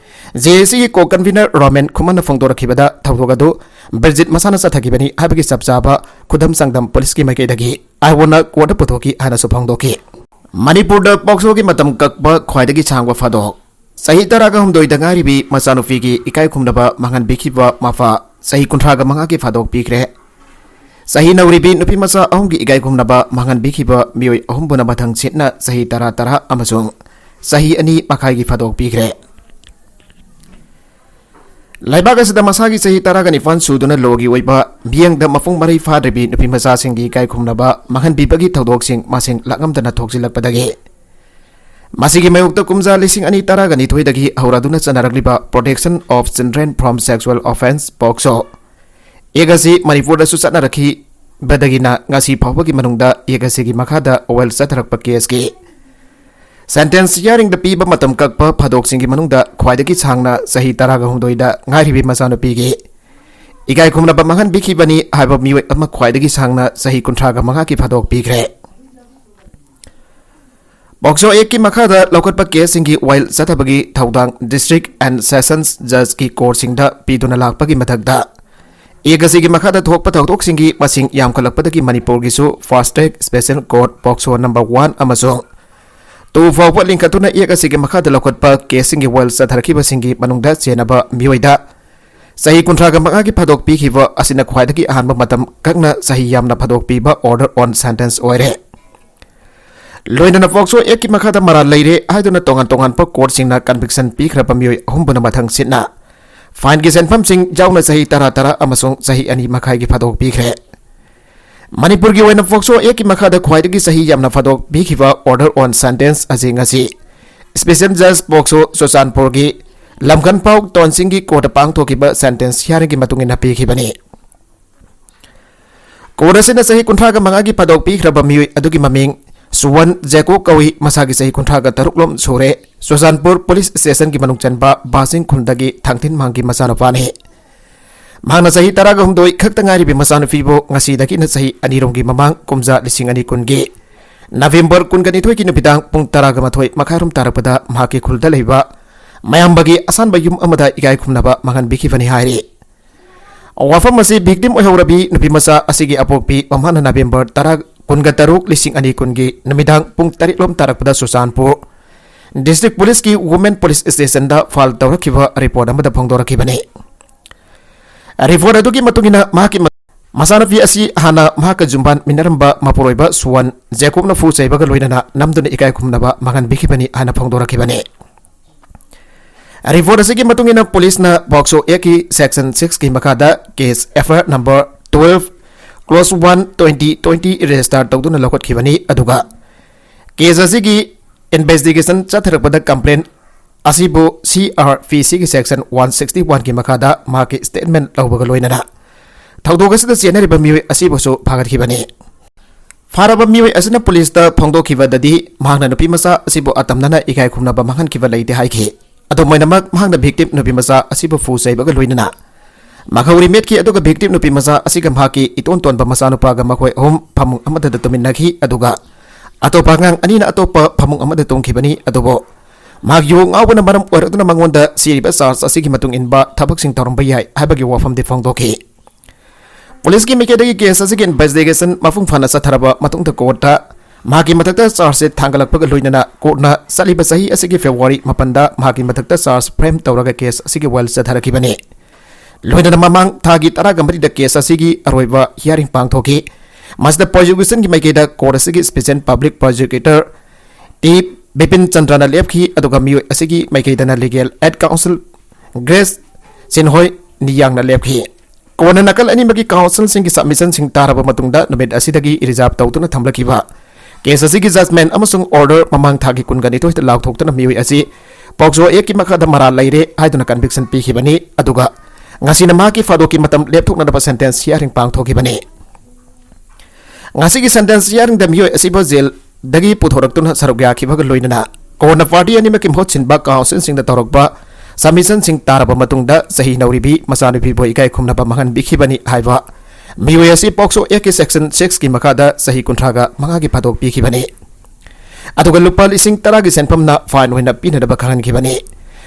ꯖꯦ ꯑꯦ ꯁꯤꯒꯤ ꯀꯣ ꯀꯟꯚꯤꯅꯔ ꯔꯣꯃꯦꯟ ꯈꯨꯃꯟꯅ ꯐꯣꯡꯗꯣꯔꯛꯈꯤꯕꯗ, ꯊꯧꯗꯣꯛ ꯑꯗꯨ ꯕ꯭ꯔꯤꯖꯤꯠ ꯃꯁꯥꯅ ꯆꯠꯊꯈꯤꯕꯅꯤ ꯍꯥꯏꯕꯒꯤ ꯆꯞ ꯆꯥꯕ ꯈꯨꯗꯝ ꯆꯥꯡꯗꯝ ꯄꯨꯂꯤꯁꯀꯤ ꯃꯥꯏꯀꯩꯗꯒꯤ ꯑꯥꯏꯑꯣꯅ ꯀꯣꯔꯠꯇ ꯄꯨꯊꯣꯛꯈꯤ ꯍꯥꯏꯅꯁꯨ ꯐꯣꯡꯗꯣꯛꯈꯤ꯫ ꯃꯅꯤꯄꯨꯔꯗ ꯄꯣꯛꯁꯣꯒꯤ ꯃꯇꯝ ꯀꯛꯄ ꯈ꯭ꯋꯥꯏꯗꯒꯤ ꯁꯥꯡꯕ ꯐꯥꯗꯣꯛ꯫ ꯆꯍꯤ ꯇꯔꯥꯒ ꯍꯨꯝꯗꯣꯏꯗ ꯉꯥꯏꯔꯤꯕꯤ ꯃꯆꯥꯅꯨꯄꯤꯒꯤ ꯏꯀꯥꯏ ꯈꯨꯝꯅꯕ ꯃꯥꯡꯍꯟꯕꯤꯈꯤꯕ ꯃꯄꯥ ꯆꯍꯤ ꯀꯨꯟꯊ꯭ꯔꯥꯒ ꯃꯉꯥꯒꯤ ꯐꯥꯗꯣꯛ ꯄꯤꯈ꯭ꯔꯦ꯫ ꯆꯍꯤ ꯅꯧꯔꯤꯕꯤ ꯅꯨꯄꯤ ꯃꯆꯥ ꯑꯍꯨꯝꯒꯤ ꯏꯀꯥꯏ ꯈꯨꯝꯅꯕ ꯃꯥꯡꯍꯟꯕꯤꯈꯤꯕ ꯃꯤꯑꯣꯏ ꯑꯍꯨꯝꯕꯨꯅ ꯃꯊꯪ ꯁꯤꯠꯅ ꯆꯍꯤ ꯇꯔꯥ, ꯇꯔꯥ ꯑꯃꯁꯨꯡ ꯆꯍꯤ ꯑꯅꯤ ꯃꯈꯥꯏꯒꯤ ꯐꯥꯗꯣꯛ ꯄꯤꯈ꯭ꯔꯦ꯫ ꯂꯩꯕꯥꯛ ꯑꯁꯤꯗ ꯃꯁꯥꯒꯤ ꯆꯍꯤ ꯇꯔꯥꯒ ꯅꯤꯄꯥꯟ ꯁꯨꯗꯨꯅ ꯂꯣꯒꯤ ꯑꯣꯏꯕ ꯃꯤꯠꯌꯦꯡꯗ ꯃꯄꯨꯡ ꯃꯔꯩ ꯐꯥꯗ꯭ꯔꯤꯕꯤ ꯅꯨꯄꯤ ꯃꯆꯥꯁꯤꯡꯒꯤ ꯏꯀꯥꯏ ꯈꯨꯝꯅꯕ ꯃꯥꯡꯍꯟꯕꯤꯕꯒꯤ ꯊꯧꯗꯣꯛꯁꯤꯡ ꯃꯁꯤꯡ ꯂꯥꯛꯉꯝꯗꯅ ꯊꯣꯛꯆꯤꯜꯂꯛꯄꯗꯒꯤ, ꯃꯁꯤꯒꯤ ꯃꯥꯌꯣꯛꯇ ꯀꯨꯝꯖꯥ ꯂꯤꯁꯤꯡ ꯑꯅꯤ ꯇꯔꯥꯒ ꯅꯤꯊꯣꯏꯗꯒꯤ ꯍꯧꯔꯗꯨꯅ ꯆꯠꯅꯔꯛꯂꯤꯕ Protection of Children from Sexual Offence, ꯄꯣꯛꯁꯣ, ꯑꯦꯛ ꯑꯁꯤ ꯃꯅꯤꯄꯨꯔꯗꯁꯨ ꯆꯠꯅꯔꯛꯈꯤꯕꯗꯒꯤꯅ ꯉꯁꯤ ꯐꯥꯎꯕꯒꯤ ꯃꯅꯨꯡꯗ ꯑꯦꯛ ꯑꯁꯤꯒꯤ ꯃꯈꯥꯗ ꯋꯥꯌꯦꯜ ꯆꯠꯊꯔꯛꯄ ꯀꯦꯁꯀꯤ ꯁꯦꯟꯇꯦꯟꯁ ꯍꯤꯌꯥꯔꯤꯡꯗ ꯄꯤꯕ ꯃꯇꯝ ꯀꯛꯄ ꯐꯥꯗꯣꯛꯁꯤꯡꯒꯤ ꯃꯅꯨꯡꯗ ꯈ꯭ꯋꯥꯏꯗꯒꯤ ꯁꯥꯡꯅ ꯆꯍꯤ ꯇꯔꯥꯒ ꯍꯨꯝꯗꯣꯏꯗ ꯉꯥꯏꯔꯤꯕꯤ ꯃꯆꯥꯅꯨꯄꯤꯒꯤ ꯏꯀꯥꯏ ꯈꯨꯝꯅꯕ ꯃꯥꯡꯍꯟꯕꯤꯈꯤꯕꯅꯤ ꯍꯥꯏꯕ ꯃꯤꯑꯣꯏ ꯑꯃ ꯈ꯭ꯋꯥꯏꯗꯒꯤ ꯁꯥꯡꯅ ꯆꯍꯤ ꯀꯨꯟꯊ꯭ꯔꯥꯒ ꯃꯉꯥꯒꯤ ꯐꯥꯗꯣꯛ ꯄꯤꯈ꯭ꯔꯦ꯫ ꯄꯣꯛꯁꯣ ꯑꯦꯛꯀꯤ ꯃꯈꯥꯗ ꯂꯧꯈꯠꯄ ꯀꯦꯁꯁꯤꯡꯒꯤ ꯋꯥꯌꯦꯜ ꯆꯠꯊꯕꯒꯤ ꯊꯧꯗꯥꯡ District and Sessions Judgeꯀꯤ ꯀꯣꯔꯠꯁꯤꯡꯗ ꯄꯤꯗꯨꯅ ꯂꯥꯛꯄꯒꯤ ꯃꯊꯛꯇ, ꯑꯦꯛ ꯑꯁꯤꯒꯤ ꯃꯈꯥꯗ ꯊꯣꯛꯄ ꯊꯧꯗꯣꯛꯁꯤꯡꯒꯤ ꯃꯁꯤꯡ ꯌꯥꯝꯈꯠꯂꯛꯄꯗꯒꯤ ꯃꯅꯤꯄꯨꯔꯒꯤꯁꯨ Fast Track Special Court ꯄꯣꯛꯁꯣ number one ꯑꯃꯁꯨꯡ two ꯐꯥꯎꯕ ꯂꯤꯡꯈꯠꯇꯨꯅ ꯑꯦꯛ ꯑꯁꯤꯒꯤ ꯃꯈꯥꯗ ꯂꯧꯈꯠꯄ ꯀꯦꯁꯁꯤꯡꯒꯤ ꯋꯥꯌꯦꯜ ꯆꯠꯊꯔꯛꯈꯤꯕꯁꯤꯡꯒꯤ ꯃꯅꯨꯡꯗ ꯆꯦꯟꯅꯕ ꯃꯤꯑꯣꯏꯗ ꯆꯍꯤ ꯀꯨꯟꯊ꯭ꯔꯥꯒ ꯃꯉꯥꯒꯤ ꯐꯥꯗꯣꯛ ꯄꯤꯈꯤꯕ ꯑꯁꯤꯅ ꯈ꯭ꯋꯥꯏꯗꯒꯤ ꯑꯍꯥꯟꯕ ꯃꯇꯝ ꯀꯛꯅ ꯆꯍꯤ ꯌꯥꯝꯅ ꯐꯥꯗꯣꯛ ꯄꯤꯕ order on sentence ꯑꯣꯏꯔꯦ꯫ ꯂꯣꯏꯅꯅ ꯄꯣꯛꯁꯣ ꯑꯦꯛꯀꯤ ꯃꯈꯥꯗ ꯃꯔꯥꯜ ꯂꯩꯔꯦ ꯍꯥꯏꯗꯨꯅ ꯇꯣꯉꯥꯟ ꯇꯣꯉꯥꯟꯕ ꯀꯣꯔꯠꯁꯤꯡꯅ ꯀꯟꯚꯤꯛꯁꯟ ꯄꯤꯈ꯭ꯔꯕ ꯃꯤꯑꯣꯏ ꯑꯍꯨꯝꯕꯨꯅ ꯃꯊꯪ ꯁꯤꯠꯅ ꯐꯥꯏꯟꯒꯤ ꯁꯦꯟꯐꯝꯁꯤꯡ ꯌꯥꯎꯅ ꯆꯍꯤ ꯇꯔꯥ, ꯇꯔꯥ ꯑꯃꯁꯨꯡ ꯆꯍꯤ ꯑꯅꯤ ꯃꯈꯥꯏꯒꯤ ꯐꯥꯗꯣꯛ ꯄꯤꯈ꯭ꯔꯦ꯫ ꯃꯅꯤꯄꯨꯔꯒꯤ ꯑꯣꯏꯅ ꯄꯣꯛꯁꯣ ꯑꯦꯛꯀꯤ ꯃꯈꯥꯗ ꯈ꯭ꯋꯥꯏꯗꯒꯤ ꯆꯍꯤ ꯌꯥꯝꯅ ꯐꯥꯗꯣꯛ ꯄꯤꯈꯤꯕ order on sentence ꯑꯁꯤ ꯉꯁꯤ Special Judge ꯄꯣꯛꯁꯣ ꯆꯨꯔꯆꯥꯟꯄꯨꯔꯒꯤ ꯂꯝꯈꯟꯄꯥꯎ ꯇꯣꯟꯁꯤꯡꯒꯤ ꯀꯣꯔꯠꯇ ꯄꯥꯡꯊꯣꯛꯈꯤꯕ ꯁꯦꯟꯇꯦꯟꯁ ꯍꯤꯌꯥꯔꯤꯡꯒꯤ ꯃꯇꯨꯡ ꯏꯟꯅ ꯄꯤꯈꯤꯕꯅꯤ꯫ ꯀꯣꯔꯠ ꯑꯁꯤꯅ ꯆꯍꯤ ꯀꯨꯟꯊ꯭ꯔꯥꯒ ꯃꯉꯥꯒꯤ ꯐꯥꯗꯣꯛ ꯄꯤꯈ꯭ꯔꯕ ꯃꯤꯑꯣꯏ ꯑꯗꯨꯒꯤ ꯃꯃꯤꯡ ꯁꯨꯋꯟ ꯖꯦꯀꯣ ꯀꯧꯏ꯫ ꯃꯁꯥꯒꯤ ꯆꯍꯤ ꯀꯨꯟꯊ꯭ꯔꯥꯒ ꯇꯔꯨꯛ ꯂꯣꯝ ꯁꯨꯔꯦ꯫ ꯆꯨꯔꯆꯥꯟꯄꯨꯔ ꯄꯨꯂꯤꯁ ꯁ꯭ꯇꯦꯁꯟꯒꯤ ꯃꯅꯨꯡ ꯆꯟꯕ ꯕꯥꯁꯤꯡ ꯈꯨꯟꯗꯒꯤ ꯊꯥꯡꯊꯤꯟ ꯃꯥꯡꯒꯤ ꯃꯆꯥꯅꯨꯄꯥꯅꯤ꯫ ꯃꯍꯥꯛꯅ ꯆꯍꯤ ꯇꯔꯥꯒ ꯍꯨꯝꯗꯣꯏ ꯈꯛꯇ ꯉꯥꯏꯔꯤꯕꯤ ꯃꯆꯥꯅꯨꯄꯤꯕꯨ ꯉꯁꯤꯗꯒꯤꯅ ꯆꯍꯤ ꯑꯅꯤꯔꯣꯝꯒꯤ ꯃꯃꯥꯡ ꯀꯨꯝꯖꯥ ꯂꯤꯁꯤꯡ ꯑꯅꯤ ꯀꯨꯟꯒꯤ ꯅꯕꯦꯝꯕꯔ ꯀꯨꯟꯒ ꯅꯤꯊꯣꯏꯒꯤ ꯅꯨꯃꯤꯗꯥꯡ ꯄꯨꯡ ꯇꯔꯥꯒ ꯃꯥꯊꯣꯏ ꯃꯈꯥꯏꯔꯣꯝ ꯇꯥꯔꯛꯄꯗ ꯃꯍꯥꯛꯀꯤ ꯈꯨꯜꯗ ꯂꯩꯕ ꯃꯌꯥꯝꯕꯒꯤ ꯑꯁꯥꯟꯕ ꯌꯨꯝ ꯑꯃꯗ ꯏꯀꯥꯏ ꯈꯨꯝꯅꯕ ꯃꯥꯡꯍꯟꯕꯤꯈꯤꯕꯅꯤ ꯍꯥꯏꯔꯤ꯫ ꯋꯥꯐꯝ ꯑꯁꯤ victim ꯑꯣꯏꯍꯧꯔꯕꯤ ꯅꯨꯄꯤꯃꯆꯥ ꯑꯁꯤꯒꯤ ꯑꯄꯣꯛꯄꯤ ꯃꯃꯥꯅ ꯅꯕꯦꯝꯕꯔ ꯇꯔꯥ, ꯀꯨꯟꯒ ꯇꯔꯨꯛ, ꯂꯤꯁꯤꯡ ꯑꯅꯤ ꯀꯨꯟꯒꯤ ꯅꯨꯃꯤꯗꯥꯡ ꯄꯨꯡ ꯇꯔꯦꯠ ꯂꯣꯝ ꯇꯥꯔꯛꯄꯗ ꯆꯨꯔꯆꯥꯟꯄꯨꯔ district police ꯀꯤ women police station ꯗ file ꯇꯧꯔꯛꯈꯤꯕ report ꯑꯃꯗ ꯐꯣꯡꯗꯣꯔꯛꯈꯤꯕꯅꯤ꯫ Report ꯑꯗꯨꯒꯤ ꯃꯇꯨꯡ ꯏꯟꯅ ꯃꯍꯥꯛꯀꯤ ꯃ-, ꯃꯆꯥꯅꯨꯄꯤ ꯑꯁꯤ ꯍꯥꯟꯅ ꯃꯍꯥꯛꯀ ꯖꯨꯝꯕꯥꯟꯃꯤꯟꯅꯔꯝꯕ ꯃꯄꯨꯔꯣꯏꯕ ꯁꯨꯋꯟ ꯖꯦꯀꯣꯕꯅ ꯐꯨ ꯆꯩꯕꯒ ꯂꯣꯏꯅꯅ ꯅꯝꯗꯨꯅ ꯏꯀꯥꯏ ꯈꯨꯝꯅꯕ ꯃꯥꯡꯍꯟꯕꯤꯈꯤꯕꯅꯤ ꯍꯥꯏꯅ ꯐꯣꯡꯗꯣꯔꯛꯈꯤꯕꯅꯤ꯫ Report ꯑꯁꯤꯒꯤ ꯃꯇꯨꯡ ꯏꯟꯅ police ꯅ POCSO Act ꯀꯤ section six ꯀꯤ ꯃꯈꯥꯗ case F I R number twelve clause one twenty twenty register ꯇꯧꯗꯨꯅ ꯂꯧꯈꯠꯈꯤꯕꯅꯤ꯫ ꯑꯗꯨꯒ case ꯑꯁꯤꯒꯤ investigation ꯆꯠꯊꯔꯛꯄꯗ complainant ꯑꯁꯤꯕꯨ C R P C ꯒꯤ section one sixty one ꯒꯤ ꯃꯈꯥꯗ ꯃꯍꯥꯛꯀꯤ statement ꯂꯧꯕꯒ ꯂꯣꯏꯅꯅ ꯊꯧꯗꯣꯛ ꯑꯁꯤꯗ ꯆꯦꯟꯅꯔꯤꯕ ꯃꯤꯑꯣꯏ ꯑꯁꯤꯕꯨꯁꯨ ꯐꯥꯒꯠꯈꯤꯕꯅꯤ꯫ ꯐꯥꯔꯕ ꯃꯤꯑꯣꯏ ꯑꯁꯤꯅ police ꯇ ꯐꯣꯡꯗꯣꯛꯈꯤꯕꯗꯗꯤ, ꯃꯍꯥꯛꯅ ꯅꯨꯄꯤꯃꯆꯥ ꯑꯁꯤꯕꯨ ꯑꯇꯝꯅꯅ ꯏꯀꯥꯏ ꯈꯨꯝꯅꯕ ꯃꯥꯡꯍꯟꯈꯤꯕ ꯂꯩꯇꯦ ꯍꯥꯏꯈꯤ꯫ ꯑꯗꯨꯝ ꯑꯣꯏꯅꯃꯛ, ꯃꯍꯥꯛꯅ victim ꯅꯨꯄꯤꯃꯆꯥ ꯑꯁꯤꯕꯨ ꯐꯨ ꯆꯩꯕꯒ ꯂꯣꯏꯅꯅ ꯃꯈꯧꯔꯤ ꯃꯦꯠꯈꯤ, ꯑꯗꯨꯒ victim ꯅꯨꯄꯤꯃꯆꯥ ꯑꯁꯤꯒ ꯃꯍꯥꯛꯀꯤ ꯏꯇꯣꯟ ꯇꯣꯟꯕ ꯃꯆꯥꯅꯨꯄꯥꯒ ꯃꯈꯣꯏ ꯑꯍꯨꯝ ꯐꯃꯨꯡ ꯑꯃꯗ ꯇꯨꯃꯤꯟꯅꯈꯤ, ꯑꯗꯨꯒ ꯑꯇꯣꯞꯄ ꯑꯉꯥꯡ ꯑꯅꯤꯅ ꯑꯇꯣꯞꯄ ꯐꯃꯨꯡ ꯑꯃꯗ ꯇꯨꯝꯈꯤꯕꯅꯤ꯫ ꯑꯗꯨꯕꯨ ꯃꯍꯥꯛ ꯌꯨ ꯉꯥꯎꯕꯅ ꯃꯔꯝ ꯑꯣꯏꯔꯛꯇꯨꯅ ꯃꯉꯣꯟꯗ ꯆꯦꯜꯂꯤꯕ charge ꯑꯁꯤꯒꯤ ꯃꯇꯨꯡ ꯏꯟꯕ ꯊꯕꯛꯁꯤꯡ ꯇꯧꯔꯝꯕ ꯌꯥꯏ ꯍꯥꯏꯕꯒꯤ ꯋꯥꯐꯝꯗꯤ ꯐꯣꯡꯗꯣꯛꯈꯤ꯫ Police ꯀꯤ ꯃꯥꯏꯀꯩꯗꯒꯤ case ꯑꯁꯤꯒꯤ investigation ꯃꯄꯨꯡ ꯐꯥꯅ ꯆꯠꯊꯔꯕ ꯃꯇꯨꯡꯗ court ꯇ ꯃꯍꯥꯛꯀꯤ ꯃꯊꯛꯇ charge sheet ꯊꯥꯡꯒꯠꯂꯛꯄꯒ ꯂꯣꯏꯅꯅ court ꯅ ꯆꯠꯂꯤꯕ ꯆꯍꯤ ꯑꯁꯤꯒꯤ February ꯃꯥꯄꯟꯗ ꯃꯍꯥꯛꯀꯤ ꯃꯊꯛꯇ charge frame ꯇꯧꯔꯒ case ꯑꯁꯤꯒꯤ file ꯆꯠꯊꯔꯛꯈꯤꯕꯅꯤ꯫ ꯂꯣꯏꯅꯅ ꯃꯃꯥꯡ ꯊꯥꯒꯤ ꯇꯔꯥꯒ ꯃꯔꯤꯗ case ꯑꯁꯤꯒꯤ ꯑꯔꯣꯏꯕ hearing ꯄꯥꯡꯊꯣꯛꯈꯤ꯫ ꯃꯁꯤꯗ prosecution ꯒꯤ ꯃꯥꯏꯀꯩꯗ court ꯑꯁꯤꯒꯤ special public prosecutor T Bipin ꯆꯟꯗ꯭ꯔꯅ ꯂꯦꯞꯈꯤ, ꯑꯗꯨꯒ ꯃꯤꯑꯣꯏ ꯑꯁꯤꯒꯤ ꯃꯥꯏꯀꯩꯗꯅ legal aid counsel Grace Sinhoi ꯅꯤꯌꯥꯡꯅ ꯂꯦꯞꯈꯤ꯫ ꯀꯣꯟꯅ ꯅꯥꯀꯜ ꯑꯅꯤꯃꯛꯀꯤ counsel ꯁꯤꯡꯒꯤ submission ꯁꯤꯡ ꯇꯥꯔꯕ ꯃꯇꯨꯡꯗ ꯅꯨꯃꯤꯠ ꯑꯁꯤꯗꯒꯤ reserve ꯇꯧꯗꯨꯅ ꯊꯝꯂꯛꯈꯤꯕ case ꯑꯁꯤꯒꯤ judgment ꯑꯃꯁꯨꯡ order ꯃꯃꯥꯡ ꯊꯥꯒꯤ ꯀꯨꯟꯒ ꯅꯤꯊꯣꯏꯗ ꯂꯥꯎꯊꯣꯛꯇꯨꯅ ꯃꯤꯑꯣꯏ ꯑꯁꯤ POCSO Act ꯀꯤ ꯃꯈꯥꯗ ꯃꯔꯥꯜ ꯂꯩꯔꯦ ꯍꯥꯏꯗꯨꯅ conviction ꯄꯤꯈꯤꯕꯅꯤ꯫ ꯑꯗꯨꯒ ꯉꯁꯤꯅ ꯃꯍꯥꯛꯀꯤ ꯐꯥꯗꯣꯛꯀꯤ ꯃꯇꯝ ꯂꯦꯞꯊꯣꯛꯅꯅꯕ sentence hearing ꯄꯥꯡꯊꯣꯛꯈꯤꯕꯅꯤ꯫ ꯉꯁꯤꯒꯤ sentence hearing ꯗ ꯃꯤꯑꯣꯏ ꯑꯁꯤꯕꯨ jail ꯗꯒꯤ ꯄꯨꯊꯣꯔꯛꯇꯨꯅ ꯁꯔꯨꯛ ꯌꯥꯈꯤꯕꯒ ꯂꯣꯏꯅꯅ ꯀꯣꯟꯅ party ꯑꯅꯤꯃꯛꯀꯤ ꯃꯍꯨꯠ ꯁꯤꯟꯕ counsel ꯁꯤꯡꯅ ꯇꯧꯔꯛꯄ ꯁꯕꯃꯤꯁꯟꯁꯤꯡ ꯇꯥꯔꯕ ꯃꯇꯨꯡꯗ ꯆꯍꯤ ꯅꯧꯔꯤꯕꯤ ꯃꯆꯥꯅꯨꯄꯤꯕꯨ ꯏꯀꯥꯏ ꯈꯨꯝꯅꯕ ꯃꯥꯡꯍꯟꯕꯤꯈꯤꯕꯅꯤ ꯍꯥꯏꯕ ꯃꯤꯑꯣꯏ ꯑꯁꯤ ꯄꯣꯛꯁꯣ ꯑꯦꯛꯀꯤ ꯁꯦꯛꯁꯟ ꯁꯤꯛꯁꯀꯤ ꯃꯈꯥꯗ ꯆꯍꯤ ꯀꯨꯟꯊ꯭ꯔꯥꯒ ꯃꯉꯥꯒꯤ ꯐꯥꯗꯣꯛ ꯄꯤꯈꯤꯕꯅꯤ꯫ ꯑꯗꯨꯒ ꯂꯨꯄꯥ ꯂꯤꯁꯤꯡ ꯇꯔꯥꯒꯤ ꯁꯦꯟꯐꯝꯅ ꯐꯥꯏꯟ ꯑꯣꯏꯅ ꯄꯤꯅꯅꯕ ꯈꯪꯍꯟꯈꯤꯕꯅꯤ꯫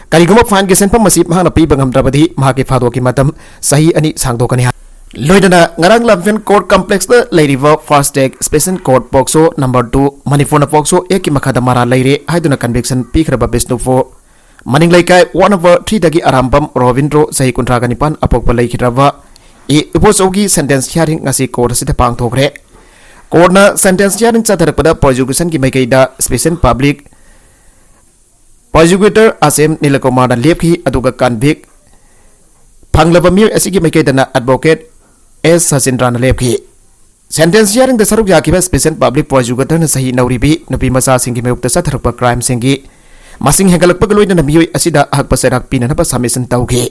ꯀꯔꯤꯒꯨꯝꯕ ꯐꯥꯏꯟꯒꯤ ꯁꯦꯟꯐꯝ ꯑꯁꯤ ꯃꯍꯥꯛꯅ ꯄꯤꯕ ꯉꯝꯗ꯭ꯔꯕꯗꯤ ꯃꯍꯥꯛꯀꯤ ꯐꯥꯗꯣꯛꯀꯤ ꯃꯇꯝ ꯆꯍꯤ ꯑꯅꯤ ꯁꯥꯡꯗꯣꯛꯀꯅꯤ ꯍꯥꯏ꯫ ꯂꯣꯏꯅꯅ ꯉꯔꯥꯡ ꯂꯝꯐꯦꯜ ꯀꯣꯔꯠ ꯀꯝꯄ꯭ꯂꯦꯛꯁꯇ ꯂꯩꯔꯤꯕ fast track special court POCSO number two, ꯃꯅꯤꯄꯨꯔꯅ ꯄꯣꯛꯁꯣ ꯑꯦꯛꯀꯤ ꯃꯈꯥꯗ ꯃꯔꯥꯜ ꯂꯩꯔꯦ ꯍꯥꯏꯗꯨꯅ ꯀꯟꯚꯤꯛꯁꯟ ꯄꯤꯈ꯭ꯔꯕ ꯕꯤꯁꯅꯨꯄꯨꯔ ꯃꯅꯤꯡ ꯂꯩꯀꯥꯏ ꯋꯥꯔꯗ ꯅꯝꯕꯔ ꯊ꯭ꯔꯤꯗꯒꯤ ꯑꯔꯥꯝꯕꯝ ꯔꯣꯕꯤꯟꯗ꯭ꯔꯣ, ꯆꯍꯤ ꯀꯨꯟꯊ꯭ꯔꯥꯒ ꯅꯤꯄꯥꯟ, ꯑꯄꯣꯛꯄ ꯂꯩꯈꯤꯗ꯭ꯔꯕ ꯑꯦ ꯏꯕꯣꯆꯧꯒꯤ ꯁꯦꯟꯇꯦꯟꯁ ꯍꯤꯌꯥꯔꯤꯡ ꯉꯁꯤ ꯀꯣꯔꯠ ꯑꯁꯤꯗ ꯄꯥꯡꯊꯣꯛꯈ꯭ꯔꯦ꯫ ꯀꯣꯔꯠꯅ ꯁꯦꯟꯇꯦꯟꯁ ꯍꯤꯌꯥꯔꯤꯡ ꯆꯠꯊꯔꯛꯄꯗ ꯄ꯭ꯔꯣꯁꯤꯀ꯭ꯌꯨꯁꯟꯒꯤ ꯃꯥꯏꯀꯩꯗ ꯁ꯭ꯄꯦꯁꯦꯜ ꯄꯕ꯭ꯂꯤꯛ ꯄ꯭ꯔꯣꯁꯤꯀ꯭ꯌꯨꯇꯔ ꯑꯁꯦꯝ ꯅꯤꯂꯀꯨꯃꯥꯔꯅ ꯂꯦꯞꯈꯤ, ꯑꯗꯨꯒ ꯀꯟꯚꯤꯛ ꯐꯪꯂꯕ ꯃꯤꯑꯣꯏ ꯑꯁꯤꯒꯤ ꯃꯥꯏꯀꯩꯗꯅ ꯑꯦꯗꯚꯣꯀꯦꯠ ꯑꯦꯁ ꯁꯆꯤꯟꯗ꯭ꯔꯅ ꯂꯦꯞꯈꯤ꯫ ꯁꯦꯟꯇꯦꯟꯁ ꯍꯤꯌꯥꯔꯤꯡꯗ ꯁꯔꯨꯛ ꯌꯥꯈꯤꯕ ꯁ꯭ꯄꯦꯁꯦꯜ ꯄꯕ꯭ꯂꯤꯛ ꯄ꯭ꯔꯣꯁꯤꯀ꯭ꯌꯨꯇꯔꯅ ꯆꯍꯤ ꯅꯧꯔꯤꯕꯤ ꯅꯨꯄꯤ ꯃꯆꯥꯁꯤꯡꯒꯤ ꯃꯥꯌꯣꯛꯇ ꯆꯠꯊꯔꯛꯄ ꯀ꯭ꯔꯥꯏꯝꯁꯤꯡꯒꯤ ꯃꯁꯤꯡ ꯍꯦꯟꯒꯠꯂꯛꯄꯒ ꯂꯣꯏꯅꯅ ꯃꯤꯑꯣꯏ ꯑꯁꯤꯗ ꯑꯍꯛꯄ ꯆꯩꯔꯥꯛ ꯄꯤꯅꯅꯕ ꯁꯕꯃꯤꯁꯟ ꯇꯧꯈꯤ꯫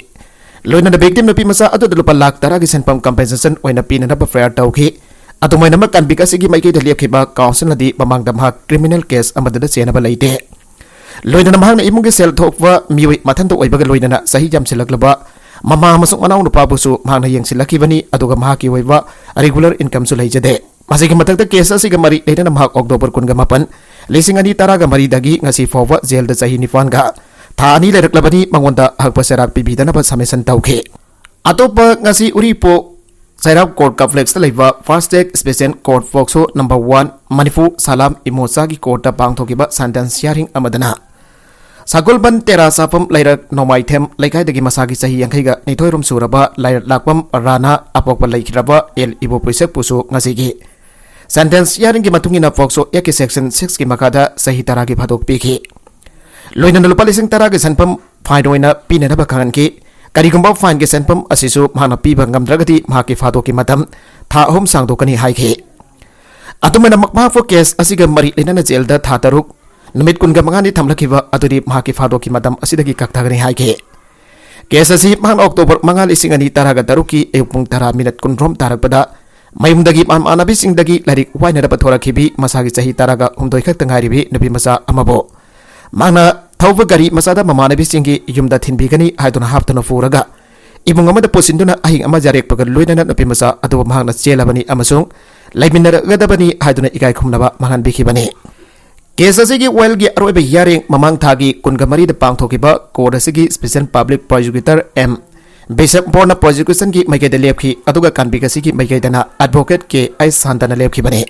ꯂꯣꯏꯅꯅ ꯚꯤꯛꯇꯤꯝ ꯅꯨꯄꯤ ꯃꯆꯥ ꯑꯗꯨꯗ ꯂꯨꯄꯥ ꯂꯥꯈ ꯇꯔꯥꯒꯤ ꯁꯦꯟꯐꯝ ꯀꯝꯄꯦꯟꯁꯦꯁꯟ ꯑꯣꯏꯅ ꯄꯤꯅꯅꯕ ꯐꯥꯏꯌꯔ ꯇꯧꯈꯤ꯫ ꯑꯗꯨꯃꯥꯏꯅꯃꯛ ꯀꯟꯚꯤꯛ ꯑꯁꯤꯒꯤ ꯃꯥꯏꯀꯩꯗ ꯂꯦꯞꯈꯤꯕ ꯀꯥꯎꯟꯁꯤꯜꯅꯗꯤ ꯃꯃꯥꯡꯗ ꯃꯍꯥꯛ ꯀ꯭ꯔꯤꯃꯤꯅꯦꯜ ꯀꯦꯁ ꯑꯃꯗꯗ ꯆꯦꯟꯅꯕ ꯂꯩꯇꯦ꯫ ꯂꯣꯏꯅꯅ ꯃꯍꯥꯛꯅ ꯏꯃꯨꯡꯒꯤ ꯁꯦꯜ ꯊꯣꯛꯄ ꯃꯤꯑꯣꯏ ꯃꯊꯟꯇ ꯑꯣꯏꯕꯒ ꯂꯣꯏꯅꯅ ꯆꯍꯤ ꯌꯥꯝꯁꯤꯜꯂꯛꯂꯕ ꯃꯃꯥ ꯑꯃꯁꯨꯡ ꯃꯅꯥꯎꯅꯨꯄꯥꯕꯨꯁꯨ ꯃꯍꯥꯛꯅ ꯌꯦꯡꯁꯤꯜꯂꯛꯈꯤꯕꯅꯤ, ꯑꯗꯨꯒ ꯃꯍꯥꯛꯀꯤ ꯑꯣꯏꯕ ꯔꯤꯒꯨꯂꯔ ꯏꯟꯀꯝꯁꯨ ꯂꯩꯖꯗꯦ꯫ ꯃꯁꯤꯒꯤ ꯃꯊꯛꯇ ꯀꯦꯁ ꯑꯁꯤꯒ ꯃꯔꯤ ꯂꯩꯅꯅ ꯃꯍꯥꯛ ꯑꯣꯛꯇꯣꯕꯔ ꯀꯨꯟꯒ ꯃꯥꯄꯟ, ꯂꯤꯁꯤꯡ ꯑꯅꯤ ꯇꯔꯥꯒ ꯃꯔꯤꯗꯒꯤ ꯉꯁꯤ ꯐꯥꯎꯕ ꯖꯦꯜꯗ ꯆꯍꯤ ꯅꯤꯄꯥꯟꯒ ꯊꯥ ꯑꯅꯤ ꯂꯩꯔꯛꯂꯕꯅꯤ꯫ ꯃꯉꯣꯟꯗ ꯑꯍꯛꯄ ꯆꯩꯔꯥꯛ ꯄꯤꯕꯤꯗꯅꯕ ꯁꯕꯃꯤꯁꯟ ꯇꯧꯈꯤ꯫ ꯑꯇꯣꯞꯄ ꯉꯁꯤ ꯎꯔꯤꯄꯣꯛ ꯆꯩꯔꯥꯎ ꯀꯣꯔꯠ ꯀꯝꯄ꯭ꯂꯦꯛꯁꯇ ꯂꯩꯕ fast track special court POCSO number one Manipur Salam ꯏꯃꯣꯆꯥꯒꯤ ꯀꯣꯔꯠꯇ ꯄꯥꯡꯊꯣꯛꯈꯤꯕ ꯁꯦꯟꯇꯦꯟꯁ ꯍꯤꯌꯥꯔꯤꯡ ꯑꯃꯗꯅ ꯁꯒꯣꯜꯕꯟ ꯇꯦꯔꯥ ꯆꯥꯐꯝ ꯂꯩꯔꯛ ꯅꯣꯡꯃꯥꯏꯊꯦꯝ ꯂꯩꯀꯥꯏꯗꯒꯤ ꯃꯁꯥꯒꯤ ꯆꯍꯤ ꯌꯥꯡꯈꯩꯒ ꯅꯤꯊꯣꯏꯔꯣꯝ ꯁꯨꯔꯕ ꯂꯥꯏꯔꯠꯂꯥꯛꯄꯝ ꯔꯥꯅꯥ ꯑꯄꯣꯛꯄ ꯂꯩꯈꯤꯗ꯭ꯔꯕ ꯑꯦꯜ ꯏꯕꯣ ꯄꯣꯏꯁꯛꯄꯨꯁꯨ ꯉꯁꯤꯒꯤ ꯁꯦꯟꯇꯦꯟꯁ ꯍꯤꯌꯥꯔꯤꯡꯒꯤ ꯃꯇꯨꯡ ꯏꯟꯅ ꯄꯣꯛꯁꯣ ꯑꯦꯛꯀꯤ ꯁꯦꯛꯁꯟ ꯁꯤꯛꯁꯀꯤ ꯃꯈꯥꯗ ꯆꯍꯤ ꯇꯔꯥꯒꯤ ꯐꯥꯗꯣꯛ ꯄꯤꯈꯤ꯫ ꯂꯣꯏꯅꯅ ꯂꯨꯄꯥ ꯂꯤꯁꯤꯡ ꯇꯔꯥꯒꯤ ꯁꯦꯟꯐꯝ ꯐꯥꯏꯟ ꯑꯣꯏꯅ ꯄꯤꯅꯅꯕ ꯈꯪꯍꯟꯈꯤ꯫ ꯀꯔꯤꯒꯨꯝꯕ ꯐꯥꯏꯟꯒꯤ ꯁꯦꯟꯐꯝ ꯑꯁꯤꯁꯨ ꯃꯍꯥꯛꯅ ꯄꯤꯕ ꯉꯝꯗ꯭ꯔꯒꯗꯤ ꯃꯍꯥꯛꯀꯤ ꯐꯥꯗꯣꯛꯀꯤ ꯃꯇꯝ ꯊꯥ ꯑꯍꯨꯝ ꯁꯥꯡꯗꯣꯛꯀꯅꯤ ꯍꯥꯏꯈꯤ꯫ ꯑꯗꯨꯃꯥꯏꯅ ꯃꯍꯥꯛꯄꯨ ꯀꯦꯁ ꯑꯁꯤꯒ ꯃꯔꯤ ꯂꯩꯅꯅ ꯖꯦꯜꯗ ꯊꯥ ꯇꯔꯨꯛ, ꯅꯨꯃꯤꯠ ꯀꯨꯟꯒ ꯃꯉꯥꯅꯤ ꯊꯝꯂꯛꯈꯤꯕ ꯑꯗꯨꯗꯤ ꯃꯍꯥꯛꯀꯤ ꯐꯥꯗꯣꯛꯀꯤ ꯃꯇꯝ ꯑꯁꯤꯗꯒꯤ ꯀꯛꯊꯒꯅꯤ ꯍꯥꯏꯈꯤ꯫ ꯀꯦꯁ ꯑꯁꯤ ꯃꯍꯥꯛꯅ ꯑꯣꯛꯇꯣꯕꯔ ꯃꯉꯥ, ꯂꯤꯁꯤꯡ ꯑꯅꯤ ꯇꯔꯥꯒ ꯇꯔꯨꯛꯀꯤ ꯑꯌꯨꯛ ꯄꯨꯡ ꯇꯔꯥ ꯃꯤꯅꯠ ꯀꯨꯟꯔꯣꯝ ꯇꯥꯔꯛꯄꯗ ꯃꯌꯨꯝꯗꯒꯤ ꯃꯃꯥꯟꯅꯕꯤꯁꯤꯡꯗꯒꯤ ꯂꯥꯏꯔꯤꯛ ꯋꯥꯏꯅꯅꯕ ꯊꯣꯔꯛꯈꯤꯕꯤ ꯃꯁꯥꯒꯤ ꯆꯍꯤ ꯇꯔꯥꯒ ꯍꯨꯝꯗꯣꯏ ꯈꯛꯇ ꯉꯥꯏꯔꯤꯕꯤ ꯅꯨꯄꯤ ꯃꯆꯥ ꯑꯃꯕꯨ ꯃꯍꯥꯛꯅ ꯊꯧꯕ ꯒꯥꯔꯤ ꯃꯆꯥꯗ ꯃꯃꯥꯟꯅꯕꯤꯁꯤꯡꯒꯤ ꯌꯨꯝꯗ ꯊꯤꯟꯕꯤꯒꯅꯤ ꯍꯥꯏꯗꯨꯅ ꯍꯥꯞꯇꯨꯅ ꯄꯨꯔꯒ ꯏꯃꯨꯡ ꯑꯃꯗ ꯄꯨꯁꯤꯟꯗꯨꯅ ꯑꯍꯤꯡ ꯑꯃ ꯌꯥꯔꯦꯛꯄꯒ ꯂꯣꯏꯅꯅ ꯅꯨꯄꯤ ꯃꯆꯥ ꯑꯗꯨꯕꯨ ꯃꯍꯥꯛꯅ ꯆꯦꯜꯂꯕꯅꯤ ꯑꯃꯁꯨꯡ ꯂꯩꯃꯤꯟꯅꯔꯒꯗꯕꯅꯤ ꯍꯥꯏꯗꯨꯅ ꯏꯀꯥꯏ ꯈꯨꯝꯅꯕ ꯃꯥꯡꯍꯟꯕꯤꯈꯤꯕꯅꯤ꯫ ꯀꯦꯁ ꯑꯁꯤꯒꯤ ꯋꯥꯌꯦꯜꯒꯤ ꯑꯔꯣꯏꯕ ꯍꯤꯌꯥꯔꯤꯡ ꯃꯃꯥꯡ ꯊꯥꯒꯤ ꯀꯨꯟꯒ ꯃꯔꯤꯗ ꯄꯥꯡꯊꯣꯛꯈꯤꯕ ꯀꯣꯔꯠ ꯑꯁꯤꯒꯤ ꯁ꯭ꯄꯦꯁꯦꯜ ꯄꯕ꯭ꯂꯤꯛ ꯄ꯭ꯔꯣꯁꯤꯀ꯭ꯌꯨꯇꯔ ꯑꯦꯝ ꯕꯤꯁꯦꯞ ꯕꯣꯔꯅ ꯄ꯭ꯔꯣꯁꯤꯀ꯭ꯌꯨꯁꯟꯒꯤ ꯃꯥꯏꯀꯩꯗ ꯂꯦꯞꯈꯤ, ꯑꯗꯨꯒ ꯀꯥꯟꯕꯤꯛ ꯑꯁꯤꯒꯤ ꯃꯥꯏꯀꯩꯗꯅ ꯑꯦꯗꯚꯣꯀꯦꯠ ꯀꯦ ꯑꯩꯆ ꯁꯥꯟꯇꯅ ꯂꯦꯞꯈꯤꯕꯅꯤ꯫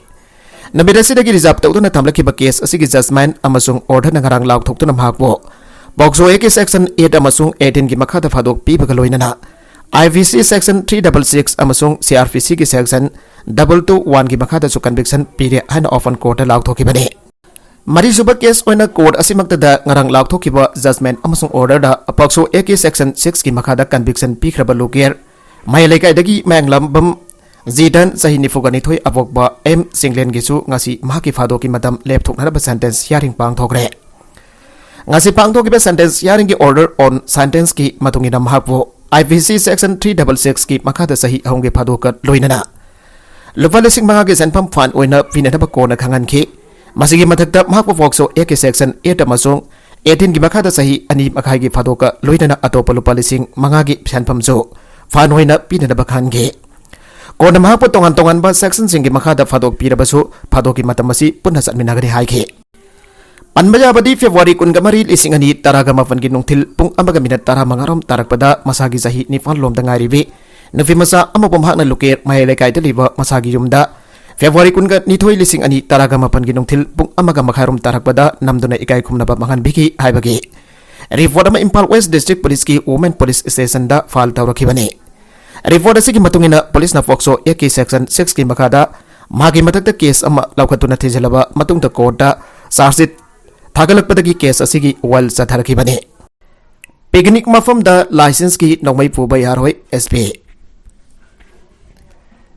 ꯅꯨꯃꯤꯠ ꯑꯁꯤꯗꯒꯤ ꯔꯤꯖꯥꯔꯚ ꯇꯧꯗꯨꯅ ꯊꯝꯂꯛꯈꯤꯕ ꯀꯦꯁ ꯑꯁꯤꯒꯤ ꯖꯖꯃꯦꯟ ꯑꯃꯁꯨꯡ ꯑꯣꯔꯗꯔꯅ ꯉꯔꯥꯡ ꯂꯥꯎꯊꯣꯛꯇꯨꯅ ꯃꯍꯥꯛꯄꯨ ꯄꯣꯛꯁꯣ ꯑꯦꯛꯀꯤ ꯁꯦꯛꯁꯟ ꯑꯩꯠ ꯑꯃꯁꯨꯡ ꯑꯩꯠꯇꯤꯟꯒꯤ ꯃꯈꯥꯗ ꯐꯥꯗꯣꯛ ꯄꯤꯕꯒ ꯂꯣꯏꯅꯅ ꯑꯥꯏ ꯄꯤ ꯁꯤ ꯁꯦꯛꯁꯟ ꯊ꯭ꯔꯤ ꯗꯕꯜ ꯁꯤꯛꯁ ꯑꯃꯁꯨꯡ ꯁꯤ ꯑꯥꯔ ꯄꯤ ꯁꯤꯒꯤ ꯁꯦꯛꯁꯟ ꯗꯕꯜ ꯇꯨ ꯋꯥꯟꯒꯤ ꯃꯈꯥꯗꯁꯨ ꯀꯟꯚꯤꯛꯁꯟ ꯄꯤꯔꯦ ꯍꯥꯏꯅ ꯑꯣꯄꯟ ꯀꯣꯔꯠꯇ ꯂꯥꯎꯊꯣꯛꯈꯤꯕꯅꯤ꯫ ꯃꯔꯤꯁꯨꯕ ꯀꯦꯁ ꯑꯣꯏꯅ ꯀꯣꯔꯠ ꯑꯁꯤꯃꯛꯇꯗ ꯉꯔꯥꯡ ꯂꯥꯎꯊꯣꯛꯈꯤꯕ ꯖꯖꯃꯦꯟ ꯑꯃꯁꯨꯡ ꯑꯣꯔꯗꯔꯗ ꯄꯣꯛꯁꯣ ꯑꯦꯛꯀꯤ ꯁꯦꯛꯁꯟ ꯁꯤꯛꯁꯀꯤ ꯃꯈꯥꯗ ꯀꯟꯚꯤꯛꯁꯟ ꯄꯤꯈ꯭ꯔꯕ ꯂꯨꯀꯦꯔ ꯃꯌꯥꯏ ꯂꯩꯀꯥꯏꯗꯒꯤ ꯃꯌꯥꯡꯂꯝꯕꯝ ꯖꯤꯗꯟ, ꯆꯍꯤ ꯅꯤꯐꯨꯒ ꯅꯤꯊꯣꯏ, ꯑꯄꯣꯛꯄ ꯑꯦꯝ ꯆꯤꯡꯂꯦꯟꯒꯤꯁꯨ ꯉꯁꯤ ꯃꯍꯥꯛꯀꯤ ꯐꯥꯗꯣꯛꯀꯤ ꯃꯇꯝ ꯂꯦꯞꯊꯣꯛꯅꯅꯕ ꯁꯦꯟꯇꯦꯟꯁ ꯍꯤꯌꯥꯔꯤꯡ ꯄꯥꯡꯊꯣꯛꯈ꯭ꯔꯦ꯫ ꯉꯁꯤ ꯄꯥꯡꯊꯣꯛꯈꯤꯕ ꯁꯦꯟꯇꯦꯟꯁ ꯍꯤꯌꯥꯔꯤꯡꯒꯤ ꯑꯣꯔꯗꯔ ꯑꯣꯟ ꯁꯦꯟꯇꯦꯟꯁꯀꯤ ꯃꯇꯨꯡ ꯏꯟꯅ ꯃꯍꯥꯛꯄꯨ ꯑꯥꯏ ꯄꯤ ꯁꯤ ꯁꯦꯛꯁꯟ ꯊ꯭ꯔꯤ ꯗꯕꯜ ꯁꯤꯛꯁꯀꯤ ꯃꯈꯥꯗ ꯆꯍꯤ ꯑꯍꯨꯝꯒꯤ ꯐꯥꯗꯣꯛꯀ ꯂꯣꯏꯅꯅ ꯂꯨꯄꯥ ꯂꯤꯁꯤꯡ ꯃꯉꯥꯒꯤ ꯁꯦꯟꯐꯝ ꯐꯥꯏꯟ ꯑꯣꯏꯅ ꯄꯤꯅꯅꯕ ꯀꯣꯔꯠꯅ ꯈꯪꯍꯟꯈꯤ꯫ ꯃꯁꯤꯒꯤ ꯃꯊꯛꯇ ꯃꯍꯥꯛꯄꯨ ꯄꯣꯛꯁꯣ ꯑꯦꯛꯀꯤ ꯁꯦꯛꯁꯟ ꯑꯩꯠ ꯑꯃꯁꯨꯡ ꯑꯩꯠꯇꯤꯟꯒꯤ ꯃꯈꯥꯗ ꯆꯍꯤ ꯑꯅꯤ ꯃꯈꯥꯏꯒꯤ ꯐꯥꯗꯣꯛꯀ ꯂꯣꯏꯅꯅ ꯑꯇꯣꯞꯄ ꯂꯨꯄꯥ ꯂꯤꯁꯤꯡ ꯃꯉꯥꯒꯤ ꯁꯦꯟꯐꯝꯁꯨ ꯐꯥꯏꯟ ꯑꯣꯏꯅ ꯄꯤꯅꯅꯕ ꯈꯪꯍꯟꯈꯤ꯫ ꯀꯣꯔꯠꯅ ꯃꯍꯥꯛꯄꯨ ꯇꯣꯉꯥꯟ ꯇꯣꯉꯥꯟꯕ ꯁꯦꯛꯁꯟꯁꯤꯡꯒꯤ ꯃꯈꯥꯗ ꯐꯥꯗꯣꯛ ꯄꯤꯔꯕꯁꯨ ꯐꯥꯗꯣꯛꯀꯤ ꯃꯇꯝ ꯑꯁꯤ ꯄꯨꯟꯅ ꯆꯠꯃꯤꯟꯅꯒꯅꯤ ꯍꯥꯏꯈꯤ꯫ ꯄꯟꯕ ꯌꯥꯕꯗꯤ, ꯐꯦꯕ꯭ꯔꯨꯋꯥꯔꯤ ꯀꯨꯟꯒ ꯃꯔꯤ, ꯂꯤꯁꯤꯡ ꯑꯅꯤ ꯇꯔꯥꯒ ꯃꯥꯄꯟꯒꯤ ꯅꯨꯡꯊꯤꯜ ꯄꯨꯡ ꯑꯃꯒ ꯃꯤꯅꯠ ꯇꯔꯥꯃꯉꯥ ꯔꯣꯝ ꯇꯥꯔꯛꯄꯗ ꯃꯁꯥꯒꯤ ꯆꯍꯤ ꯅꯤꯄꯥꯟ ꯂꯣꯝꯗ ꯉꯥꯏꯔꯤꯕꯤ ꯅꯨꯄꯤ ꯃꯆꯥ ꯑꯃꯕꯨ ꯃꯍꯥꯛꯅ ꯂꯨꯀꯦꯔ ꯃꯌꯥꯏ ꯂꯩꯀꯥꯏꯗ ꯂꯩꯕ ꯃꯁꯥꯒꯤ ꯌꯨꯝꯗ ꯐꯦꯕ꯭ꯔꯨꯋꯥꯔꯤ ꯀꯨꯟꯒ ꯅꯤꯊꯣꯏ, ꯂꯤꯁꯤꯡ ꯑꯅꯤ ꯇꯔꯥꯒ ꯃꯥꯄꯟꯒꯤ ꯅꯨꯡꯊꯤꯜ ꯄꯨꯡ ꯑꯃꯒ ꯃꯈꯥꯏ ꯔꯣꯝ ꯇꯥꯔꯛꯄꯗ ꯅꯝꯗꯨꯅ ꯏꯀꯥꯏ ꯈꯨꯝꯅꯕ ꯃꯥꯡꯍꯟꯕꯤꯈꯤ ꯍꯥꯏꯕꯒꯤ ꯔꯤꯄꯣꯔꯠ ꯑꯃ ꯏꯝꯐꯥꯜ ꯋꯦꯁ ꯗꯤꯁꯇ꯭ꯔꯤꯛ ꯄꯨꯂꯤꯁꯀꯤ ꯋꯨꯃꯦꯟ ꯄꯨꯂꯤꯁ ꯁ꯭ꯇꯦꯁꯟꯗ ꯐꯥꯏꯜ ꯇꯧꯔꯛꯈꯤꯕꯅꯤ꯫ ꯔꯤꯄꯣꯔꯠ ꯑꯁꯤꯒꯤ ꯃꯇꯨꯡ ꯏꯟꯅ ꯄꯨꯂꯤꯁꯅ ꯄꯣꯛꯁꯣ ꯑꯦꯛꯀꯤ ꯁꯦꯛꯁꯟ ꯁꯤꯛꯁꯀꯤ ꯃꯈꯥꯗ ꯃꯥꯒꯤ ꯃꯊꯛꯇ ꯀꯦꯁ ꯑꯃ ꯂꯧꯈꯠꯇꯨꯅ ꯊꯤꯖꯤꯜꯂꯕ ꯃꯇꯨꯡꯗ ꯀꯣꯔꯠꯇ ꯆꯥꯔꯖꯁꯤꯠ ꯊꯥꯒꯠꯂꯛꯄꯗꯒꯤ ꯀꯦꯁ ꯑꯁꯤꯒꯤ ꯋꯥꯌꯦꯜ ꯆꯠꯊꯔꯛꯈꯤꯕꯅꯤ꯫ ꯄꯤꯛꯅꯤꯛ ꯃꯐꯝꯗ ꯂꯥꯏꯁꯦꯟꯁꯀꯤ ꯅꯣꯡꯃꯩ ꯄꯨꯕ ꯌꯥꯔꯣꯏ, ꯑꯦꯁ ꯄꯤ꯫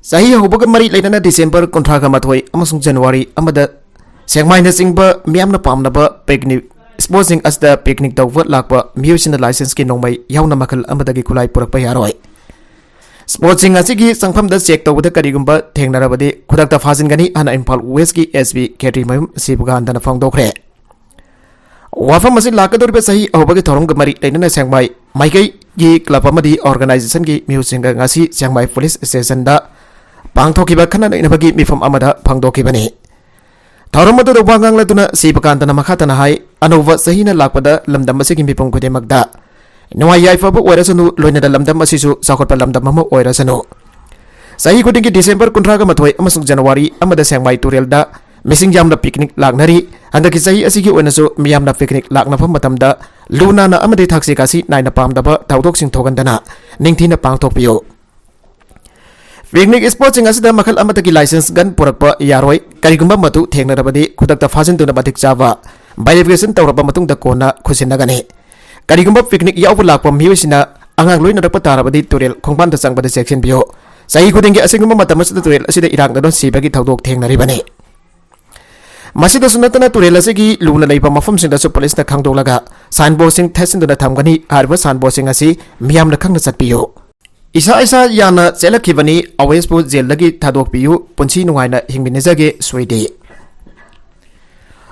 ꯆꯍꯤ ꯍꯧꯕꯒ ꯃꯔꯤ ꯂꯩꯅꯅ ꯗꯤꯁꯦꯝꯕꯔ ꯀꯨꯟꯊ꯭ꯔꯥꯒ ꯃꯥꯊꯣꯏ ꯑꯃꯁꯨꯡ ꯖꯅꯋꯥꯔꯤ ꯑꯃꯗ ꯁꯦꯛꯃꯥꯏꯅꯆꯤꯡꯕ ꯃꯤꯌꯥꯝꯅ ꯄꯥꯝꯅꯕ ꯄꯤꯛꯅꯤꯛ ꯁ꯭ꯄꯣꯠꯁꯤꯡ ꯑꯁꯤꯗ ꯄꯤꯛꯅꯤꯛ ꯇꯧꯕ ꯂꯥꯛꯄ ꯃꯤꯑꯣꯏꯁꯤꯡꯅ ꯂꯥꯏꯁꯦꯟꯁꯀꯤ ꯅꯣꯡꯃꯩ ꯌꯥꯎꯅ ꯃꯈꯜ ꯑꯃꯗꯒꯤ ꯈꯨꯠꯂꯥꯏ ꯄꯨꯔꯛꯄ ꯌꯥꯔꯣꯏ꯫ ꯁ꯭ꯄꯣꯠꯁꯤꯡ ꯑꯁꯤꯒꯤ ꯆꯪꯐꯝꯗ ꯆꯦꯛ ꯇꯧꯕꯗ ꯀꯔꯤꯒꯨꯝꯕ ꯊꯦꯡꯅꯔꯕꯗꯤ ꯈꯨꯗꯛꯇ ꯐꯥꯖꯤꯟꯒꯅꯤ ꯍꯥꯏꯅ ꯏꯝꯐꯥꯜ ꯋꯦꯁꯀꯤ ꯑꯦꯁ ꯄꯤ ꯈꯦꯇ꯭ꯔꯤꯃꯌꯨꯝ ꯁꯤꯕꯒꯥꯟꯗꯅ ꯐꯣꯡꯗꯣꯛꯈ꯭ꯔꯦ꯫ ꯋꯥꯐꯝ ꯑꯁꯤ ꯂꯥꯛꯀꯗꯧꯔꯤꯕ ꯆꯍꯤ ꯑꯍꯧꯕꯒꯤ ꯊꯧꯔꯝꯒ ꯃꯔꯤ ꯂꯩꯅꯅ ꯁꯦꯡꯃꯥꯏ ꯃꯥꯏꯀꯩꯒꯤ club ꯑꯃꯗꯤ organizationꯒꯤ ꯃꯤꯑꯣꯏꯁꯤꯡꯒ ꯉꯁꯤ ꯁꯦꯡꯃꯥꯏ police stationꯗ ꯄꯥꯡꯊꯣꯛꯈꯤꯕ ꯈꯟꯅ ꯅꯩꯅꯕꯒꯤ ꯃꯤꯐꯝ ꯑꯃꯗ ꯐꯣꯡꯗꯣꯛꯈꯤꯕꯅꯤ꯫ ꯊꯧꯔꯝ ꯑꯗꯨꯗ ꯋꯥ ꯉꯥꯡꯂꯗꯨꯅ ꯁꯤꯕꯀꯥꯟꯇꯅ ꯃꯈꯥ ꯇꯥꯅ ꯍꯥꯏ, ꯑꯅꯧꯕ ꯆꯍꯤꯅ ꯂꯥꯛꯄꯗ ꯂꯝꯗꯝ ꯑꯁꯤꯒꯤ ꯃꯤꯄꯨꯝ ꯈꯨꯗꯤꯡꯃꯛꯇ ꯅꯨꯡꯉꯥꯏ ꯌꯥꯏꯐꯕ ꯑꯣꯏꯔꯁꯅꯨ, ꯂꯣꯏꯅꯅ ꯂꯝꯗꯝ ꯑꯁꯤꯁꯨ ꯆꯥꯎꯈꯠꯄ ꯂꯝꯗꯝ ꯑꯃ ꯑꯣꯏꯔꯁꯅꯨ꯫ ꯆꯍꯤ ꯈꯨꯗꯤꯡꯒꯤ December ꯀꯨꯟꯊ꯭ꯔꯥꯒ ꯃꯥꯊꯣꯏ ꯑꯃꯁꯨꯡ January ꯑꯃꯗ ꯁꯦꯡꯃꯥꯏ ꯇꯨꯔꯦꯜꯗ ꯃꯤꯁꯤꯡ ꯌꯥꯝꯅ picnic ꯂꯥꯛꯅꯔꯤ꯫ ꯍꯟꯗꯛꯀꯤ ꯆꯍꯤ ꯑꯁꯤꯒꯤ ꯑꯣꯏꯅꯁꯨ ꯃꯤꯌꯥꯝꯅ picnic ꯂꯥꯛꯅꯕ ꯃꯇꯝꯗ ꯂꯨ ꯅꯥꯟꯅ ꯑꯃꯗꯤ ꯊꯛꯁꯤ ꯈꯥꯁꯤ ꯅꯥꯏꯅ ꯄꯥꯝꯗꯕ ꯊꯧꯗꯣꯛꯁꯤꯡ ꯊꯣꯛꯍꯟꯗꯅ ꯅꯤꯡꯊꯤꯅ ꯄꯥꯡꯊꯣꯛꯄꯤꯌꯨ꯫ Picnic spotꯁꯤꯡ ꯑꯁꯤꯗ ꯃꯈꯜ ꯑꯃꯠꯇꯒꯤ license gun ꯄꯨꯔꯛꯄ ꯌꯥꯔꯣꯏ꯫ ꯀꯔꯤꯒꯨꯝꯕ ꯃꯗꯨ ꯊꯦꯡꯅꯔꯕꯗꯤ ꯈꯨꯗꯛꯇ ꯐꯥꯖꯤꯟꯗꯨꯅ ꯃꯇꯤꯛ ꯆꯥꯕ verification ꯇꯧꯔꯕ ꯃꯇꯨꯡꯗ ꯀꯣꯟꯅ ꯈꯨꯠꯁꯤꯟꯅꯒꯅꯤ꯫ ꯀꯔꯤꯒꯨꯝꯕ picnic ꯌꯥꯎꯕ ꯂꯥꯛꯄ ꯃꯤꯑꯣꯏꯁꯤꯅ ꯑꯉꯥꯡ ꯂꯣꯏꯅꯔꯛꯄ ꯇꯥꯔꯕꯗꯤ ꯇꯨꯔꯦꯜ ꯈꯣꯡꯕꯥꯟꯗ ꯆꯪꯕꯗ ꯆꯦꯛꯁꯤꯟꯕꯤꯌꯨ꯫ ꯆꯍꯤ ꯈꯨꯗꯤꯡꯒꯤ ꯑꯁꯤꯒꯨꯝꯕ ꯃꯇꯝ ꯑꯁꯤꯗ ꯇꯨꯔꯦꯜ ꯑꯁꯤꯗ ꯏꯔꯥꯛꯅꯗꯨꯅ ꯁꯤꯕꯒꯤ ꯊꯧꯗꯣꯛ ꯊꯦꯡꯅꯔꯤꯕꯅꯤ꯫ ꯃꯁꯤꯗꯁꯨ ꯅꯠꯇꯅ ꯇꯨꯔꯦꯜ ꯑꯁꯤꯒꯤ ꯂꯨꯅ ꯂꯩꯕ ꯃꯐꯝꯁꯤꯡꯗꯁꯨ policeꯅ ꯈꯪꯗꯣꯛꯂꯒ signboardꯁꯤꯡ ꯊꯦꯠꯆꯤꯟꯗꯨꯅ ꯊꯝꯒꯅꯤ꯫ ꯍꯥꯏꯔꯤꯕ signboardꯁꯤꯡ ꯑꯁꯤ ꯃꯤꯌꯥꯝꯅ ꯈꯪꯅ ꯆꯠꯄꯤꯌꯨ꯫ ꯏꯁꯥ ꯏꯁꯥ ꯌꯥꯅ ꯆꯦꯜꯂꯛꯈꯤꯕꯅꯤ, ꯑꯋꯦꯁꯄꯨ ꯖꯦꯜꯗꯒꯤ ꯊꯥꯗꯣꯛꯄꯤꯌꯨ, ꯄꯨꯟꯁꯤ ꯅꯨꯡꯉꯥꯏꯅ ꯍꯤꯡꯃꯤꯟꯅꯖꯒꯦ ꯁ꯭ꯋꯤꯇꯤ꯫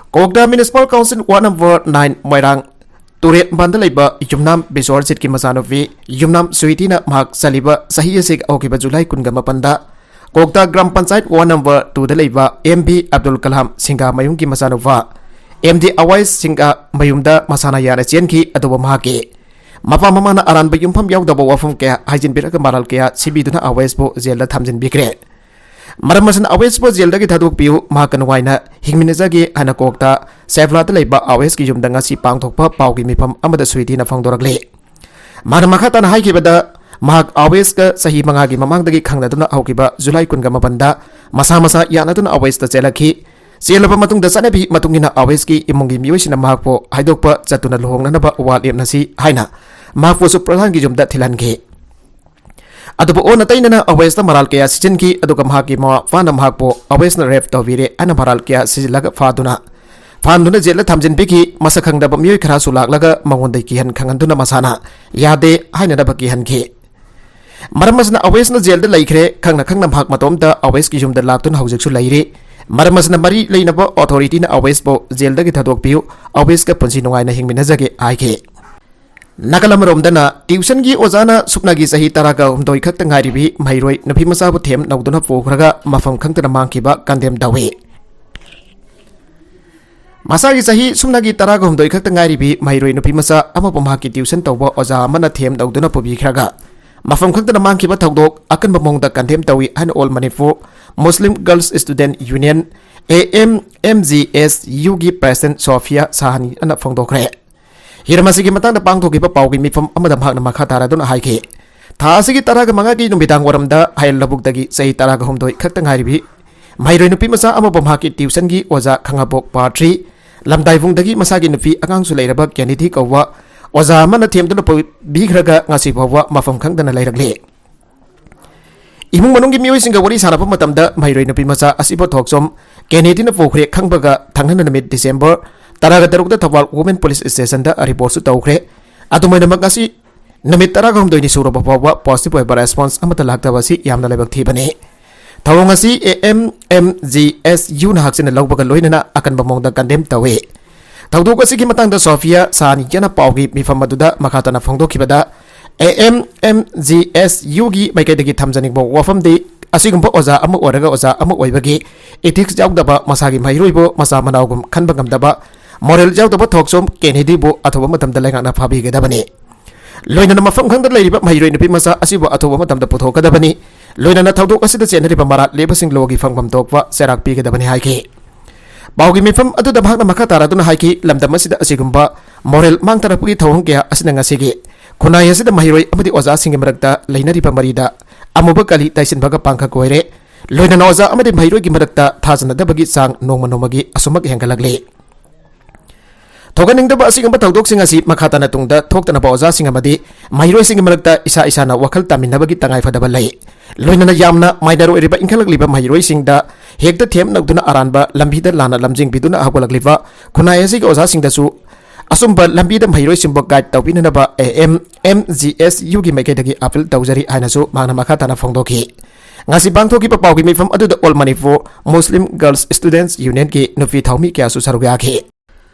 ꯀ꯭ꯋꯥꯛꯇꯥ Municipal Council Ward number nine ꯃꯣꯏꯔꯥꯡ ꯇꯨꯔꯦꯠ ꯃꯄꯥꯟꯗ ꯂꯩꯕ ꯌꯨꯝꯅꯥꯝ ꯕꯤꯁ꯭ꯋꯔꯖꯤꯠꯀꯤ ꯃꯆꯥꯅꯨꯄꯤ ꯌꯨꯝꯅꯥꯝ ꯁ꯭ꯋꯤꯇꯤꯅ ꯃꯍꯥꯛ ꯆꯠꯂꯤꯕ ꯆꯍꯤ ꯑꯁꯤꯒꯤ ꯍꯧꯈꯤꯕ July ꯀꯨꯟꯒ ꯃꯥꯄꯟꯗ ꯀ꯭ꯋꯥꯛꯇꯥ ꯒ꯭ꯔꯥꯝ ꯄꯟꯆꯥꯌꯠ Ward number twoꯗ ꯂꯩꯕ M B ꯑꯕꯗꯨꯜ ꯀꯂꯥꯝ ꯁꯤꯡꯒꯥꯃꯌꯨꯝꯒꯤ ꯃꯆꯥꯅꯨꯄꯥ M D ꯑꯋꯥꯏꯁ ꯁꯤꯡꯒꯥꯃꯌꯨꯝꯗ ꯃꯁꯥꯅ ꯌꯥꯅ ꯆꯦꯟꯈꯤ꯫ ꯑꯗꯨꯕꯨ ꯃꯍꯥꯛꯀꯤ ꯃꯄꯥ ꯃꯃꯥꯅ ꯑꯔꯥꯟꯕ ꯌꯨꯝꯐꯝ ꯌꯥꯎꯗꯕ ꯋꯥꯐꯝ ꯀꯌꯥ ꯍꯥꯏꯖꯤꯟꯕꯤꯔꯒ ꯃꯔꯥꯜ ꯀꯌꯥ ꯁꯤꯕꯤꯗꯨꯅ ꯑꯋꯥꯏꯁꯄꯨ ꯖꯦꯜꯗ ꯊꯝꯖꯤꯟꯕꯤꯈ꯭ꯔꯦ꯫ ꯃꯔꯝ ꯑꯁꯤꯅ ꯑꯋꯦꯁꯄꯨ ꯖꯦꯜꯗꯒꯤ ꯊꯥꯗꯣꯛꯄꯤꯌꯨ, ꯃꯍꯥꯛꯀ ꯅꯨꯡꯉꯥꯏꯅ ꯍꯤꯡꯃꯤꯟꯅꯖꯒꯦ ꯍꯥꯏꯅ ꯀ꯭ꯋꯥꯛꯇꯥ ꯁꯦꯕ꯭ꯂꯥꯗ ꯂꯩꯕ ꯑꯋꯦꯁꯀꯤ ꯌꯨꯝꯗ ꯉꯁꯤ ꯄꯥꯡꯊꯣꯛꯄ ꯄꯥꯎꯒꯤ ꯃꯤꯐꯝ ꯑꯃꯗ ꯁ꯭ꯋꯤꯇꯤꯅ ꯐꯣꯡꯗꯣꯔꯛꯂꯤ꯫ ꯃꯥꯅ ꯃꯈꯥ ꯇꯥꯅ ꯍꯥꯏꯈꯤꯕꯗ, ꯃꯍꯥꯛ ꯑꯋꯦꯁꯀ ꯆꯍꯤ ꯃꯉꯥꯒꯤ ꯃꯃꯥꯡꯗꯒꯤ ꯈꯪꯅꯗꯨꯅ ꯍꯧꯈꯤꯕ July ꯀꯨꯟꯒ ꯃꯥꯄꯟꯗ ꯃꯁꯥ ꯃꯁꯥ ꯌꯥꯅꯗꯨꯅ ꯑꯋꯦꯁꯇ ꯆꯦꯜꯂꯛꯈꯤ꯫ ꯆꯦꯜꯂꯕ ꯃꯇꯨꯡꯗ ꯆꯠꯅꯕꯤ ꯃꯇꯨꯡ ꯏꯟꯅ ꯑꯋꯦꯁꯀꯤ ꯏꯃꯨꯡꯒꯤ ꯃꯤꯑꯣꯏꯁꯤꯡꯅ ꯃꯍꯥꯛꯄꯨ ꯍꯥꯏꯗꯣꯛꯄ ꯆꯠꯇꯨꯅ ꯂꯨꯍꯣꯡꯅꯅꯕ ꯋꯥ ꯂꯦꯞꯅꯁꯤ ꯍꯥꯏꯅ ꯃꯍꯥꯛꯄꯨꯁꯨ ꯄ꯭ꯔꯙꯥꯟꯒꯤ ꯌꯨꯝꯗ ꯊꯤꯜꯍꯟꯈꯤ꯫ ꯑꯗꯨꯕꯨ ꯑꯣꯟꯅ ꯇꯩꯅꯅ ꯑꯋꯦꯁꯇ ꯃꯔꯥꯜ ꯀꯌꯥ ꯁꯤꯖꯤꯟꯈꯤ, ꯑꯗꯨꯒ ꯃꯍꯥꯛꯀꯤ ꯃꯃꯥ ꯃꯄꯥꯅ ꯃꯍꯥꯛꯄꯨ ꯑꯋꯦꯁꯅ rape ꯇꯧꯕꯤꯔꯦ ꯍꯥꯏꯅ ꯃꯔꯥꯜ ꯀꯌꯥ ꯁꯤꯖꯤꯜꯂꯒ ꯐꯥꯗꯨꯅ, ꯐꯥꯍꯟꯗꯨꯅ ꯖꯦꯜꯗ ꯊꯝꯖꯤꯟꯕꯤꯈꯤ꯫ ꯃꯁꯛ ꯈꯪꯗꯕ ꯃꯤꯑꯣꯏ ꯈꯔꯁꯨ ꯂꯥꯛꯂꯒ ꯃꯉꯣꯟꯗ ꯀꯤꯍꯟ ꯈꯪꯍꯟꯗꯨꯅ ꯃꯁꯥꯅ ꯌꯥꯗꯦ ꯍꯥꯏꯅꯅꯕ ꯀꯤꯍꯟꯈꯤ꯫ ꯃꯔꯝ ꯑꯁꯤꯅ ꯑꯋꯦꯁꯅ ꯖꯦꯜꯗ ꯂꯩꯈ꯭ꯔꯦ꯫ ꯈꯪꯅ ꯈꯪꯅ ꯃꯍꯥꯛ ꯃꯇꯣꯝꯇ ꯑꯋꯦꯁꯀꯤ ꯌꯨꯝꯗ ꯂꯥꯛꯇꯨꯅ ꯍꯧꯖꯤꯛꯁꯨ ꯂꯩꯔꯤ꯫ ꯃꯔꯝ ꯑꯁꯤꯅ ꯃꯔꯤ ꯂꯩꯅꯕ ꯑꯣꯊꯣꯔꯤꯇꯤꯅ ꯑꯋꯦꯁꯄꯨ ꯖꯦꯜꯗꯒꯤ ꯊꯥꯗꯣꯛꯄꯤꯌꯨ, ꯑꯋꯦꯁꯀ ꯄꯨꯟꯁꯤ ꯅꯨꯡꯉꯥꯏꯅ ꯍꯤꯡꯃꯤꯟꯅꯖꯒꯦ ꯍꯥꯏꯈꯤ꯫ ꯅꯥꯀꯜ ꯑꯃꯔꯣꯝꯗꯅ, ꯇ꯭ꯌꯨꯁꯟꯒꯤ ꯑꯣꯖꯥꯅ ꯁꯨꯞꯅꯒꯤ ꯆꯍꯤ ꯇꯔꯥꯒ ꯍꯨꯝꯗꯣꯏ ꯈꯛꯇ ꯉꯥꯏꯔꯤꯕꯤ ꯃꯍꯩꯔꯣꯏ ꯅꯨꯄꯤ ꯃꯆꯥꯕꯨ ꯊꯦꯝ ꯅꯧꯗꯨꯅ ꯄꯨꯈ꯭ꯔꯒ ꯃꯐꯝ ꯈꯪꯗꯅ ꯃꯥꯡꯈꯤꯕ ꯀꯟꯗꯦꯝ ꯇꯧꯏ꯫ ꯃꯁꯥꯒꯤ ꯆꯍꯤ ꯁꯨꯞꯅꯒꯤ ꯇꯔꯥꯒ ꯍꯨꯝꯗꯣꯏ ꯈꯛꯇ ꯉꯥꯏꯔꯤꯕꯤ ꯃꯍꯩꯔꯣꯏ ꯅꯨꯄꯤ ꯃꯆꯥ ꯑꯃꯕꯨ ꯃꯍꯥꯛꯀꯤ ꯇ꯭ꯌꯨꯁꯟ ꯇꯧꯕ ꯑꯣꯖꯥ ꯑꯃꯅ ꯊꯦꯝ ꯇꯧꯗꯨꯅ ꯄꯨꯕꯤꯈ꯭ꯔꯒ ꯃꯐꯝ ꯈꯪꯗꯅ ꯃꯥꯡꯈꯤꯕ ꯊꯧꯗꯣꯛ ꯑꯀꯟꯕ ꯃꯑꯣꯡꯗ ꯀꯟꯗꯦꯝ ꯇꯧꯏ ꯍꯥꯏꯅ All Manipur Muslim Girls Student Union, A M M G S U, ꯒꯤ ꯄ꯭ꯔꯦꯁꯤꯗꯦꯟꯠ ꯁꯣꯐꯤꯌꯥ ꯁꯥꯍꯅꯤꯅ ꯐꯣꯡꯗꯣꯛꯈ꯭ꯔꯦ꯫ ꯍꯤꯔꯝ ꯑꯁꯤꯒꯤ ꯃꯇꯥꯡꯗ ꯄꯥꯡꯊꯣꯛꯈꯤꯕ ꯄꯥꯎꯒꯤ ꯃꯤꯐꯝ ꯑꯃꯗ ꯃꯍꯥꯛꯅ ꯃꯈꯥ ꯇꯥꯔꯗꯨꯅ ꯍꯥꯏꯈꯤ, ꯊꯥ ꯑꯁꯤꯒꯤ ꯇꯔꯥꯒ ꯃꯉꯥꯒꯤ ꯅꯨꯃꯤꯗꯥꯡ ꯋꯥꯏꯔꯝꯗ ꯍꯥꯏꯔ ꯂꯧꯕꯨꯛꯇꯒꯤ ꯆꯍꯤ ꯇꯔꯥꯒ ꯍꯨꯝꯗꯣꯏ ꯈꯛꯇ ꯉꯥꯏꯔꯤꯕꯤ ꯃꯍꯩꯔꯣꯏ ꯅꯨꯄꯤ ꯃꯆꯥ ꯑꯃꯕꯨ ꯃꯍꯥꯛꯀꯤ ꯇ꯭ꯌꯨꯁꯟꯒꯤ ꯑꯣꯖꯥ ꯈꯪꯉꯕꯣꯛ ꯄꯥꯔꯊ꯭ꯔꯤ ꯂꯝꯗꯥꯏꯕꯨꯡꯗꯒꯤ ꯃꯁꯥꯒꯤ ꯅꯨꯄꯤ ꯑꯉꯥꯡꯁꯨ ꯂꯩꯔꯕ ꯀꯦꯅꯤꯗꯤ ꯀꯧꯕ ꯑꯣꯖꯥ ꯑꯃꯅ ꯊꯦꯝꯗꯨꯅ ꯄꯨꯕꯤꯈ꯭ꯔꯒ ꯉꯁꯤ ꯐꯥꯎꯕ ꯃꯐꯝ ꯈꯪꯗꯅ ꯂꯩꯔꯛꯂꯤ꯫ ꯏꯃꯨꯡ ꯃꯅꯨꯡꯒꯤ ꯃꯤꯑꯣꯏꯁꯤꯡꯒ ꯋꯥꯔꯤ ꯁꯥꯟꯅꯕ ꯃꯇꯝꯗ ꯃꯍꯩꯔꯣꯏ ꯅꯨꯄꯤ ꯃꯆꯥ ꯑꯁꯤꯕꯨ ꯊꯣꯛꯆꯣꯝ ꯀꯦꯅꯦꯗꯤꯅ ꯄꯨꯈ꯭ꯔꯦ ꯈꯪꯕꯒ ꯊꯪꯅꯅ ꯅꯨꯃꯤꯠ ꯗꯤꯁꯦꯝꯕꯔ ꯇꯔꯥꯒ ꯇꯔꯨꯛꯇ ꯊꯧꯕꯥꯜ ꯋꯨꯃꯦꯟ ꯄꯨꯂꯤꯁ ꯁ꯭ꯇꯦꯁꯟꯗ ꯔꯤꯄꯣꯔꯠꯁꯨ ꯇꯧꯈ꯭ꯔꯦ꯫ ꯑꯗꯨꯃꯥꯏꯅꯃꯛ ꯉꯁꯤ ꯅꯨꯃꯤꯠ ꯇꯔꯥꯒ ꯍꯨꯝꯗꯣꯏꯅꯤ ꯁꯨꯔꯕ ꯐꯥꯎꯕ ꯄꯣꯖꯤꯇꯤꯚ ꯑꯣꯏꯕ ꯔꯦꯁꯄꯣꯟꯁ ꯑꯃꯠꯇ ꯂꯥꯛꯇꯕ ꯑꯁꯤ ꯌꯥꯝꯅ ꯂꯥꯏꯕꯛ ꯊꯤꯕꯅꯤ꯫ ꯊꯧꯑꯣꯡ ꯑꯁꯤ A M M G S U ꯅ ꯍꯛꯆꯤꯟꯅ ꯂꯧꯕꯒ ꯂꯣꯏꯅꯅ ꯑꯀꯟꯕ ꯃꯑꯣꯡꯗ ꯀꯟꯗꯦꯝ ꯇꯧꯏ꯫ ꯊꯧꯗꯣꯛ ꯑꯁꯤꯒꯤ ꯃꯇꯥꯡꯗ ꯁꯣꯐꯤꯌꯥ ꯁꯥꯍꯅꯤꯌꯥꯅ ꯄꯥꯎꯒꯤ ꯃꯤꯐꯝ ꯑꯗꯨꯗ ꯃꯈꯥ ꯇꯥꯅ ꯐꯣꯡꯗꯣꯛꯈꯤꯕꯗ, A M M G S U ꯒꯤ ꯃꯥꯏꯀꯩꯗꯒꯤ ꯊꯝꯖꯅꯤꯡꯕ ꯋꯥꯐꯝꯗꯤ, ꯑꯁꯤꯒꯨꯝꯕ ꯑꯣꯖꯥ ꯑꯃ ꯑꯣꯏꯔꯒ ꯑꯣꯖꯥ ꯑꯃ ꯑꯣꯏꯕꯒꯤ ethics ꯌꯥꯎꯗꯕ, ꯃꯁꯥꯒꯤ ꯃꯍꯩꯔꯣꯏꯕꯨ ꯃꯆꯥ ꯃꯅꯥꯎꯒꯨꯝ ꯈꯟꯕ ꯉꯝꯗꯕ, moral ꯌꯥꯎꯗꯕ ꯊꯣꯛꯆꯣꯝ ꯀꯦꯅꯦꯗꯤꯕꯨ ꯑꯊꯨꯕ ꯃꯇꯝꯗ ꯂꯩꯉꯥꯛꯅ ꯐꯥꯕꯤꯒꯗꯕꯅꯤ꯫ ꯂꯣꯏꯅꯅ ꯃꯐꯝ ꯈꯪꯗ ꯂꯩꯔꯤꯕ ꯃꯍꯩꯔꯣꯏ ꯅꯨꯄꯤ ꯃꯆꯥ ꯑꯁꯤꯕꯨ ꯑꯊꯨꯕ ꯃꯇꯝꯗ ꯄꯨꯊꯣꯛꯀꯗꯕꯅꯤ꯫ ꯂꯣꯏꯅꯅ ꯊꯧꯗꯣꯛ ꯑꯁꯤꯗ ꯆꯦꯟꯅꯔꯤꯕ ꯃꯔꯥꯜ ꯂꯦꯞꯄꯁꯤꯡ ꯂꯣꯒꯤ ꯐꯪꯐꯝ ꯊꯣꯛꯄ ꯆꯩꯔꯥꯛ ꯄꯤꯒꯗꯕꯅꯤ ꯍꯥꯏꯈꯤ꯫ ꯄꯥꯎꯒꯤ ꯃꯤꯐꯝ ꯑꯗꯨꯗ ꯃꯍꯥꯛꯅ ꯃꯈꯥ ꯇꯥꯔꯗꯨꯅ ꯍꯥꯏꯈꯤ, ꯂꯝꯗꯝ ꯑꯁꯤꯗ ꯑꯁꯤꯒꯨꯝꯕ moral ꯃꯥꯡꯊꯔꯛꯄꯒꯤ ꯊꯧꯑꯣꯡ ꯀꯌꯥ ꯑꯁꯤꯅ ꯉꯁꯤꯒꯤ ꯈꯨꯟꯅꯥꯏ ꯑꯁꯤꯗ ꯃꯍꯩꯔꯣꯏ ꯑꯃꯗꯤ ꯑꯣꯖꯥꯁꯤꯡꯒꯤ ꯃꯔꯛꯇ ꯂꯩꯅꯔꯤꯕ ꯃꯔꯤꯗ ꯑꯃꯨꯕ ꯀꯂꯤ ꯇꯩꯁꯤꯟꯕꯒ ꯄꯥꯡꯈꯛ ꯑꯣꯏꯔꯦ꯫ ꯂꯣꯏꯅꯅ ꯑꯣꯖꯥ ꯑꯃꯗꯤ ꯃꯍꯩꯔꯣꯏꯒꯤ ꯃꯔꯛꯇ ꯊꯥꯖꯅꯗꯕꯒꯤ ꯆꯥꯡ ꯅꯣꯡꯃ ꯅꯣꯡꯃꯒꯤ ꯑꯁꯨꯃꯛ ꯍꯦꯟꯒꯠꯂꯛꯂꯤ꯫ ꯊꯣꯛꯍꯟꯅꯤꯡꯗꯕ ꯑꯁꯤꯒꯨꯝꯕ ꯊꯧꯗꯣꯛꯁꯤꯡ ꯑꯁꯤ ꯃꯈꯥ ꯇꯥꯅ ꯇꯨꯡꯗ ꯊꯣꯛꯇꯅꯕ ꯑꯣꯖꯥꯁꯤꯡ ꯑꯃꯗꯤ ꯃꯍꯩꯔꯣꯏꯁꯤꯡꯒꯤ ꯃꯔꯛꯇ ꯏꯁꯥ ꯏꯁꯥꯅ ꯋꯥꯈꯜ ꯇꯥꯃꯤꯟꯅꯕꯒꯤ ꯇꯉꯥꯏꯐꯗꯕ ꯂꯩ꯫ ꯂꯣꯏꯅꯅ ꯌꯥꯝꯅ minor ꯑꯣꯏꯔꯤꯕ ꯏꯟꯈꯠꯂꯛꯂꯤꯕ ꯃꯍꯩꯔꯣꯏꯁꯤꯡꯗ ꯍꯦꯛꯇ ꯊꯦꯝ ꯅꯧꯗꯨꯅ ꯑꯔꯥꯟꯕ ꯂꯝꯕꯤꯗ ꯂꯥꯟꯅ ꯂꯝꯖꯤꯡꯕꯤꯗꯨꯅ ꯍꯧꯒꯠꯂꯛꯂꯤꯕ ꯈꯨꯟꯅꯥꯏ ꯑꯁꯤꯒꯤ ꯑꯣꯖꯥꯁꯤꯡꯗꯁꯨ ꯑꯆꯨꯝꯕ ꯂꯝꯕꯤꯗ ꯃꯍꯩꯔꯣꯏꯁꯤꯡꯕꯨ guide ꯇꯧꯕꯤꯅꯅꯕ A M M G S U ꯒꯤ ꯃꯥꯏꯀꯩꯗꯒꯤ appeal ꯇꯧꯖꯔꯤ ꯍꯥꯏꯅꯁꯨ ꯃꯍꯥꯛꯅ ꯃꯈꯥ ꯇꯥꯅ ꯐꯣꯡꯗꯣꯛꯈꯤ꯫ ꯉꯁꯤ ꯄꯥꯡꯊꯣꯛꯈꯤꯕ ꯄꯥꯎꯒꯤ ꯃꯤꯐꯝ ꯑꯗꯨꯗ All Manipur Muslim Girls Students Unionꯒꯤ ꯅꯨꯄꯤ ꯊꯧꯃꯤ ꯀꯌꯥꯁꯨ ꯁꯔꯨꯛ ꯌꯥꯈꯤ꯫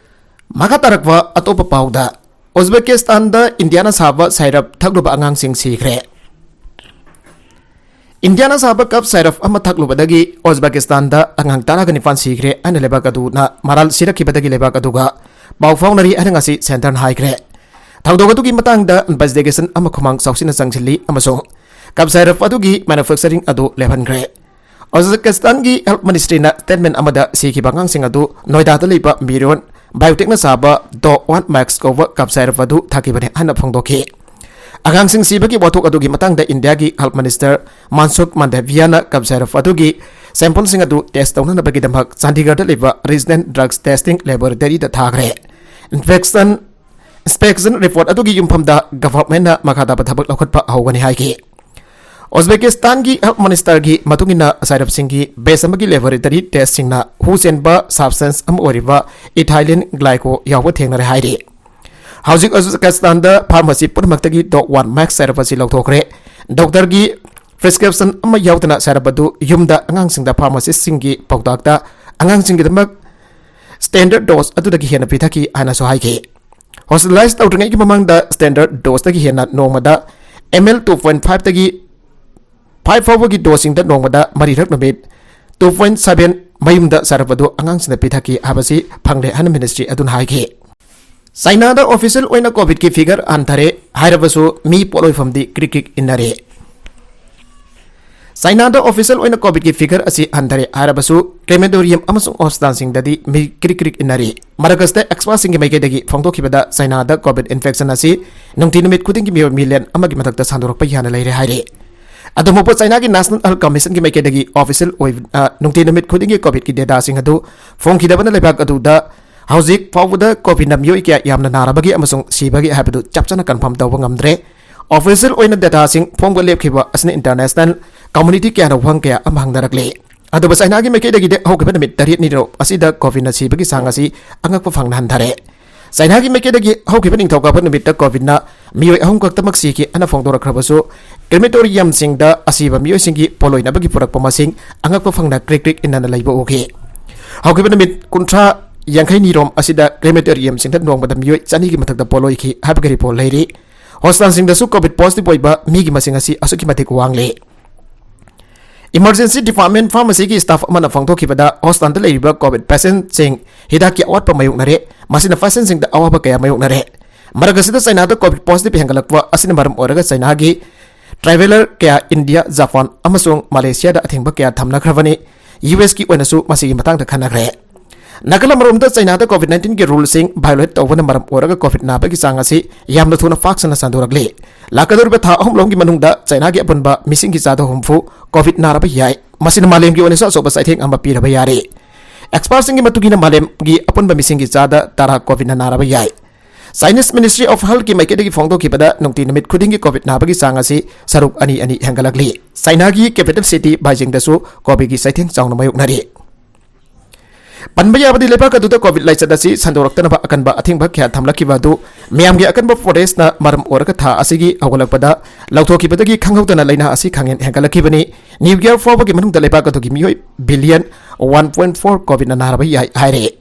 ꯃꯈꯥ ꯇꯥꯔꯛꯄ ꯑꯇꯣꯞꯄ ꯄꯥꯎꯗ, ꯎꯖꯕꯦꯀꯤꯁꯇꯥꯟꯗ ꯏꯟꯗꯤꯌꯥꯅ ꯁꯥꯕ ꯁꯥꯏꯔꯞ ꯊꯛꯂꯨꯕ ꯑꯉꯥꯡꯁꯤꯡ ꯁꯤꯈ꯭ꯔꯦ꯫ ꯏꯟꯗꯤꯌꯥꯅ ꯁꯥꯕ ꯀꯞ ꯁꯥꯏꯔꯞ ꯑꯃ ꯊꯛꯂꯨꯕꯗꯒꯤ ꯎꯖꯕꯦꯀꯤꯁꯇꯥꯟꯗ ꯑꯉꯥꯡ ꯇꯔꯥꯒ ꯅꯤꯄꯥꯟ ꯁꯤꯈ꯭ꯔꯦ ꯍꯥꯏꯅ ꯂꯩꯕꯥꯛ ꯑꯗꯨꯅ ꯃꯔꯥꯜ ꯁꯤꯔꯛꯈꯤꯕꯗꯒꯤ ꯂꯩꯕꯥꯛ ꯑꯗꯨꯒ ꯄꯥꯎ ꯐꯥꯎꯅꯔꯤ ꯍꯥꯏꯅ ꯉꯁꯤ ꯁꯦꯟꯇꯔꯅ ꯍꯥꯏꯈ꯭ꯔꯦ꯫ ꯊꯧꯗꯣꯛ ꯑꯗꯨꯒꯤ ꯃꯇꯥꯡꯗ investigation ꯑꯃ ꯈꯨꯃꯥꯡ ꯆꯥꯎꯁꯤꯟꯅ ꯆꯪꯁꯤꯜꯂꯤ ꯑꯃꯁꯨꯡ ꯀꯞ ꯁꯥꯏꯔꯞ ꯑꯗꯨꯒꯤ manufacturing ꯑꯗꯨ ꯂꯦꯞꯍꯟꯈ꯭ꯔꯦ꯫ ꯎꯖꯕꯦꯀꯤꯁꯇꯥꯟꯒꯤ health ministryꯅ statement ꯑꯃꯗ ꯁꯤꯈꯤꯕ ꯑꯉꯥꯡꯁꯤꯡ ꯑꯗꯨ ꯅꯣꯏꯗꯥꯗ ꯂꯩꯕ Miron Biotechꯅ ꯁꯥꯕ Doc One Max ꯀꯧꯕ ꯀꯞ ꯁꯥꯏꯔꯞ ꯑꯗꯨ ꯊꯛꯈꯤꯕꯅꯤ ꯍꯥꯏꯅ ꯐꯣꯡꯗꯣꯛꯈꯤ꯫ ꯑꯉꯥꯡꯁꯤꯡ ꯁꯤꯕꯒꯤ ꯋꯥꯊꯣꯛ ꯑꯗꯨꯒꯤ ꯃꯇꯥꯡꯗ ꯏꯟꯗꯤꯌꯥꯒꯤ health minister Mansukh Mandaviyaꯅ ꯀꯞ ꯁꯥꯏꯔꯞ ꯑꯗꯨꯒꯤ sample ꯁꯤꯡ ꯑꯗꯨ test ꯇꯧꯅꯅꯕꯒꯤꯗꯃꯛ ꯆꯥꯟꯗꯤꯒꯔꯗ ꯂꯩꯕ Regional Drugs Testing Laboratoryꯗ ꯊꯥꯈ꯭ꯔꯦ꯫ Infection inspection report ꯑꯗꯨꯒꯤ ꯌꯨꯝꯐꯝꯗ governmentꯅ ꯃꯈꯥ ꯇꯥꯕ ꯊꯕꯛ ꯂꯧꯈꯠꯄ ꯍꯧꯒꯅꯤ ꯍꯥꯏꯈꯤ꯫ ꯎꯖꯕꯦꯀꯤꯁꯇꯥꯟꯒꯤ health ministerꯒꯤ ꯃꯇꯨꯡ ꯏꯟꯅ, ꯁꯥꯏꯔꯞꯁꯤꯡꯒꯤ batch ꯑꯃꯒꯤ laboratory testꯁꯤꯡꯅ ꯍꯨ ꯆꯦꯟꯕ substance ꯑꯃ ꯑꯣꯏꯔꯤꯕ ethylene glycol ꯌꯥꯎꯕ ꯊꯦꯡꯅꯔꯦ ꯍꯥꯏꯔꯤ꯫ ꯍꯧꯖꯤꯛ ꯎꯖꯕꯦꯀꯤꯁꯇꯥꯟꯗ pharmacy ꯄꯨꯝꯅꯃꯛꯇꯒꯤ Doc One Max ꯁꯥꯏꯔꯞ ꯑꯁꯤ ꯂꯧꯊꯣꯛꯈ꯭ꯔꯦ꯫ Doctorꯒꯤ prescription ꯑꯃ ꯌꯥꯎꯗꯅ ꯁꯥꯏꯔꯞ ꯑꯗꯨ ꯌꯨꯝꯗ ꯑꯉꯥꯡꯁꯤꯡꯗ pharmacistꯁꯤꯡꯒꯤ ꯄꯥꯎꯇꯥꯛꯇ ꯑꯉꯥꯡꯁꯤꯡꯒꯤꯗꯃꯛ standard dose ꯑꯗꯨꯗꯒꯤ ꯍꯦꯟꯅ ꯄꯤꯊꯛꯈꯤ ꯍꯥꯏꯅꯁꯨ ꯍꯥꯏꯈꯤ꯫ Hospitalize ꯇꯧꯗ꯭ꯔꯤꯉꯩꯒꯤ ꯃꯃꯥꯡꯗ standard doseꯇꯒꯤ ꯍꯦꯟꯅ ꯅꯣꯡꯃꯗ ml two point fiveꯇꯒꯤ five ꯐꯥꯎꯕꯒꯤ doseꯁꯤꯡꯗ ꯅꯣꯡꯃꯗ ꯃꯔꯤꯔꯛ ꯅꯨꯃꯤꯠ two point seven ꯃꯌꯨꯝꯗ ꯁꯥꯏꯔꯞ ꯑꯗꯨ ꯑꯉꯥꯡꯁꯤꯡꯗ ꯄꯤꯊꯛꯈꯤ ꯍꯥꯏꯕꯁꯤ ꯐꯪꯂꯦ ꯍꯥꯏꯅ ministry ꯑꯗꯨꯅ ꯍꯥꯏꯈꯤ꯫ ꯆꯥꯏꯅꯥꯗ official ꯑꯣꯏꯅ COVIDꯀꯤ figure ꯍꯟꯊꯔꯦ ꯍꯥꯏꯔꯕꯁꯨ ꯃꯤ ꯄꯣꯠꯂꯣꯏꯐꯝꯗꯤ ꯀ꯭ꯔꯤꯛ ꯀ꯭ꯔꯤꯛ ꯏꯟꯅꯔꯦ꯫ ꯆꯥꯏꯅꯥꯗ official ꯑꯣꯏꯅ COVIDꯀꯤ figure ꯑꯁꯤ ꯍꯟꯊꯔꯦ ꯍꯥꯏꯔꯕꯁꯨ crematorium ꯑꯃꯁꯨꯡ hospitalꯁꯤꯡꯗꯗꯤ ꯃꯤ ꯀ꯭ꯔꯤꯛ ꯀ꯭ꯔꯤꯛ ꯏꯟꯅꯔꯤ꯫ ꯃꯔꯛ ꯑꯁꯤꯗ expertꯁꯤꯡꯒꯤ ꯃꯥꯏꯀꯩꯗꯒꯤ ꯐꯣꯡꯗꯣꯛꯈꯤꯕꯗ ꯆꯥꯏꯅꯥꯗ COVID infection ꯑꯁꯤ ꯅꯨꯡꯇꯤ ꯅꯨꯃꯤꯠ ꯈꯨꯗꯤꯡꯒꯤ ꯃꯤꯑꯣꯏ million ꯑꯃꯒꯤ ꯃꯊꯛꯇ ꯁꯟꯗꯣꯔꯛꯄ ꯌꯥꯅ ꯂꯩꯔꯦ ꯍꯥꯏꯔꯤ꯫ ꯑꯗꯨꯃꯛꯄꯨ ꯆꯥꯏꯅꯥꯒꯤ National Health Commissionꯒꯤ ꯃꯥꯏꯀꯩꯗꯒꯤ official ꯑꯣꯏ-, ꯑ, ꯅꯨꯡꯇꯤ ꯅꯨꯃꯤꯠ ꯈꯨꯗꯤꯡꯒꯤ COVIDꯀꯤ dataꯁꯤꯡ ꯑꯗꯨ ꯐꯣꯡꯈꯤꯗꯕꯅ ꯂꯩꯕꯥꯛ ꯑꯗꯨꯗ ꯍꯧꯖꯤꯛ ꯐꯥꯎꯕꯗ COVIDꯅ ꯃꯤꯑꯣꯏ ꯀꯌꯥ ꯌꯥꯝꯅ ꯅꯥꯔꯕꯒꯦ ꯑꯃꯁꯨꯡ ꯁꯤꯕꯒꯦ ꯍꯥꯏꯕꯗꯨ ꯆꯞ ꯆꯥꯅ confirm ꯇꯧꯕ ꯉꯝꯗ꯭ꯔꯦ꯫ Official ꯑꯣꯏꯅ dataꯁꯤꯡ ꯐꯣꯡꯕ ꯂꯦꯞꯈꯤꯕ ꯑꯁꯤꯅ international community ꯀꯌꯥꯅ ꯋꯥꯍꯪ ꯀꯌꯥ ꯑꯃ ꯍꯪꯅꯔꯛꯂꯤ꯫ ꯑꯗꯨꯕꯨ ꯆꯥꯏꯅꯥꯒꯤ ꯃꯥꯏꯀꯩꯗꯒꯤꯗꯤ ꯍꯧꯈꯤꯕ ꯅꯨꯃꯤꯠ ꯇꯔꯦꯠꯅꯤꯔꯣ ꯑꯁꯤꯗ COVIDꯅ ꯁꯤꯕꯒꯤ ꯆꯥꯡ ꯑꯁꯤ ꯑꯉꯛꯄ ꯐꯪꯅ ꯍꯟꯊꯔꯦ꯫ ꯆꯥꯏꯅꯥꯒꯤ ꯃꯥꯏꯀꯩꯗꯒꯤ ꯍꯧꯈꯤꯕ ꯅꯤꯡꯊꯧꯀꯥꯕ ꯅꯨꯃꯤꯠꯇ ꯀꯣꯚꯤꯗꯅ ꯃꯤꯑꯣꯏ ꯑꯍꯨꯝ ꯈꯛꯇꯃꯛ ꯁꯤꯈꯤ ꯍꯥꯏꯅ ꯐꯣꯡꯗꯣꯔꯛꯈ꯭ꯔꯕꯁꯨ, ꯀ꯭ꯔꯦꯃꯦꯇꯣꯔꯤꯌꯝꯁꯤꯡꯗ ꯑꯁꯤꯕ ꯃꯤꯑꯣꯏꯁꯤꯡꯒꯤ ꯄꯣꯠꯂꯣꯏꯅꯕꯒꯤ ꯄꯨꯔꯛꯄ ꯃꯁꯤꯡ ꯑꯉꯛꯄ ꯐꯪꯅ ꯀ꯭ꯔꯤꯛ ꯀ꯭ꯔꯤꯛ ꯏꯟꯅꯅ ꯂꯩꯕ ꯎꯈꯤ꯫ ꯍꯧꯈꯤꯕ ꯅꯨꯃꯤꯠ ꯀꯨꯟꯊ꯭ꯔꯥ ꯌꯥꯡꯈꯩꯅꯤꯔꯣꯝ ꯑꯁꯤꯗ ꯀ꯭ꯔꯦꯃꯦꯇꯣꯔꯤꯌꯝꯁꯤꯡꯗ ꯅꯣꯡꯃꯗ ꯃꯤꯑꯣꯏ ꯆꯅꯤꯒꯤ ꯃꯊꯛꯇ ꯄꯣꯠꯂꯣꯏꯈꯤ ꯍꯥꯏꯕꯒꯤ ꯔꯤꯄꯣꯔꯠ ꯂꯩꯔꯤ꯫ ꯍꯣꯁꯄꯤꯇꯥꯜꯁꯤꯡꯗꯁꯨ ꯀꯣꯚꯤꯗ ꯄꯣꯖꯤꯇꯤꯚ ꯑꯣꯏꯕ ꯃꯤꯒꯤ ꯃꯁꯤꯡ ꯑꯁꯤ ꯑꯁꯨꯛꯀꯤ ꯃꯇꯤꯛ ꯋꯥꯡꯂꯦ꯫ Emergency Department Pharmacy ꯒꯤ staff ꯑꯃꯅ ꯐꯣꯡꯗꯣꯛꯈꯤꯕꯗ, ꯍꯣꯁꯄꯤꯇꯥꯜꯗ ꯂꯩꯔꯤꯕ ꯀꯣꯚꯤꯗ patientꯁꯤꯡ ꯍꯤꯗꯥꯛꯀꯤ ꯑꯋꯥꯠꯄ ꯃꯥꯌꯣꯛꯅꯔꯦ, ꯃꯁꯤꯅ patientꯁꯤꯡꯗ ꯑꯋꯥꯕ ꯀꯌꯥ ꯃꯥꯌꯣꯛꯅꯔꯦ꯫ ꯃꯔꯛ ꯑꯁꯤꯗ ꯆꯥꯏꯅꯥꯗ ꯀꯣꯚꯤꯗ ꯄꯣꯖꯤꯇꯤꯚ ꯍꯦꯟꯒꯠꯂꯛꯄ ꯑꯁꯤꯅ ꯃꯔꯝ ꯑꯣꯏꯔꯒ ꯆꯥꯏꯅꯥꯒꯤ traveller ꯀꯌꯥ ꯏꯟꯗꯤꯌꯥ, ꯖꯄꯥꯟ ꯑꯃꯁꯨꯡ ꯃꯂꯦꯁꯤꯌꯥꯗ ꯑꯊꯤꯡꯕ ꯀꯌꯥ ꯊꯝꯅꯈ꯭ꯔꯕꯅꯤ꯫ ꯌꯨ ꯑꯦꯁꯀꯤ ꯑꯣꯏꯅꯁꯨ ꯃꯁꯤꯒꯤ ꯃꯇꯥꯡꯗ ꯈꯟꯅꯈ꯭ꯔꯦ꯫ ꯅꯥꯀꯜ ꯑꯃꯔꯣꯝꯗ ꯆꯥꯏꯅꯥꯗ ꯀꯣꯚꯤꯗ ꯅꯥꯏꯟꯇꯤꯟꯒꯤ ꯔꯨꯜꯁꯤꯡ violate ꯇꯧꯕꯅ ꯃꯔꯝ ꯑꯣꯏꯔꯒ ꯀꯣꯚꯤꯗ ꯅꯥꯕꯒꯤ ꯆꯥꯡ ꯑꯁꯤ ꯌꯥꯝꯅ ꯊꯨꯅ ꯐꯥꯛ ꯁꯟꯅ ꯁꯟꯗꯣꯔꯛꯂꯤ꯫ ꯂꯥꯛꯀꯗꯧꯔꯤꯕ ꯊꯥ ꯑꯍꯨꯝ ꯂꯣꯝꯒꯤ ꯃꯅꯨꯡꯗ ꯆꯥꯏꯅꯥꯒꯤ ꯑꯄꯨꯟꯕ ꯃꯤꯁꯤꯡꯒꯤ ꯆꯥꯗ ꯍꯨꯝꯐꯨ ꯀꯣꯚꯤꯗ ꯅꯥꯔꯕ ꯌꯥꯏ꯫ ꯃꯁꯤꯅ ꯃꯥꯂꯦꯝꯒꯤ ꯑꯣꯏꯅꯁꯨ ꯑꯆꯧꯕ ꯆꯩꯊꯦꯡ ꯑꯃ ꯄꯤꯔꯕ ꯌꯥꯔꯦ꯫ ꯑꯦꯛꯁꯄꯥꯔꯠꯁꯤꯡꯒꯤ ꯃꯇꯨꯡ ꯏꯟꯅ ꯃꯥꯂꯦꯝꯒꯤ ꯑꯄꯨꯟꯕ ꯃꯤꯁꯤꯡꯒꯤ ꯆꯥꯗ ꯇꯔꯥ ꯀꯣꯚꯤꯗꯅ ꯅꯥꯔꯕ ꯌꯥꯏ꯫ Chinese Ministry of Healthꯀꯤ ꯃꯥꯏꯀꯩꯗꯒꯤ ꯐꯣꯡꯗꯣꯛꯈꯤꯕꯗ, ꯅꯨꯡꯇꯤ ꯅꯨꯃꯤꯠ ꯈꯨꯗꯤꯡꯒꯤ ꯀꯣꯚꯤꯗ ꯅꯥꯕꯒꯤ ꯆꯥꯡ ꯑꯁꯤ ꯁꯔꯨꯛ ꯑꯅꯤ ꯑꯅꯤ ꯍꯦꯟꯒꯠꯂꯛꯂꯤ꯫ ꯆꯥꯏꯅꯥꯒꯤ capital city ꯕꯥꯏꯖꯤꯡꯗꯁꯨ ꯀꯣꯚꯤꯗꯀꯤ ꯆꯩꯊꯦꯡ ꯆꯥꯎꯅ ꯃꯥꯌꯣꯛꯅꯔꯤ꯫ ꯄꯟꯕ ꯌꯥꯕꯗꯤ, ꯂꯩꯕꯥꯛ ꯑꯗꯨꯗ ꯀꯣꯚꯤꯗ ꯂꯥꯏꯆꯠ ꯑꯁꯤ ꯁꯟꯗꯣꯔꯛꯇꯅꯕ ꯑꯀꯟꯕ ꯑꯊꯤꯡꯕ ꯀꯌꯥ ꯊꯝꯂꯛꯈꯤꯕ ꯑꯗꯨ ꯃꯤꯌꯥꯝꯒꯤ ꯑꯀꯟꯕ protestꯅ ꯃꯔꯝ ꯑꯣꯏꯔꯒ ꯊꯥ ꯑꯁꯤꯒꯤ ꯍꯧꯒꯠꯂꯛꯄꯗ ꯂꯧꯊꯣꯛꯈꯤꯕꯗꯒꯤ ꯈꯪꯍꯧꯗꯅ ꯂꯥꯏꯅꯥ ꯑꯁꯤ ꯈꯪꯍꯦꯟ ꯍꯦꯟꯒꯠꯂꯛꯈꯤꯕꯅꯤ꯫ New Year ꯐꯥꯎꯕꯒꯤ ꯃꯅꯨꯡꯗ ꯂꯩꯕꯥꯛ ꯑꯗꯨꯒꯤ ꯃꯤꯑꯣꯏ billion one point four ꯀꯣꯚꯤꯗꯅ ꯅꯥꯔꯕ ꯌꯥꯏ ꯍꯥꯏꯔꯦ꯫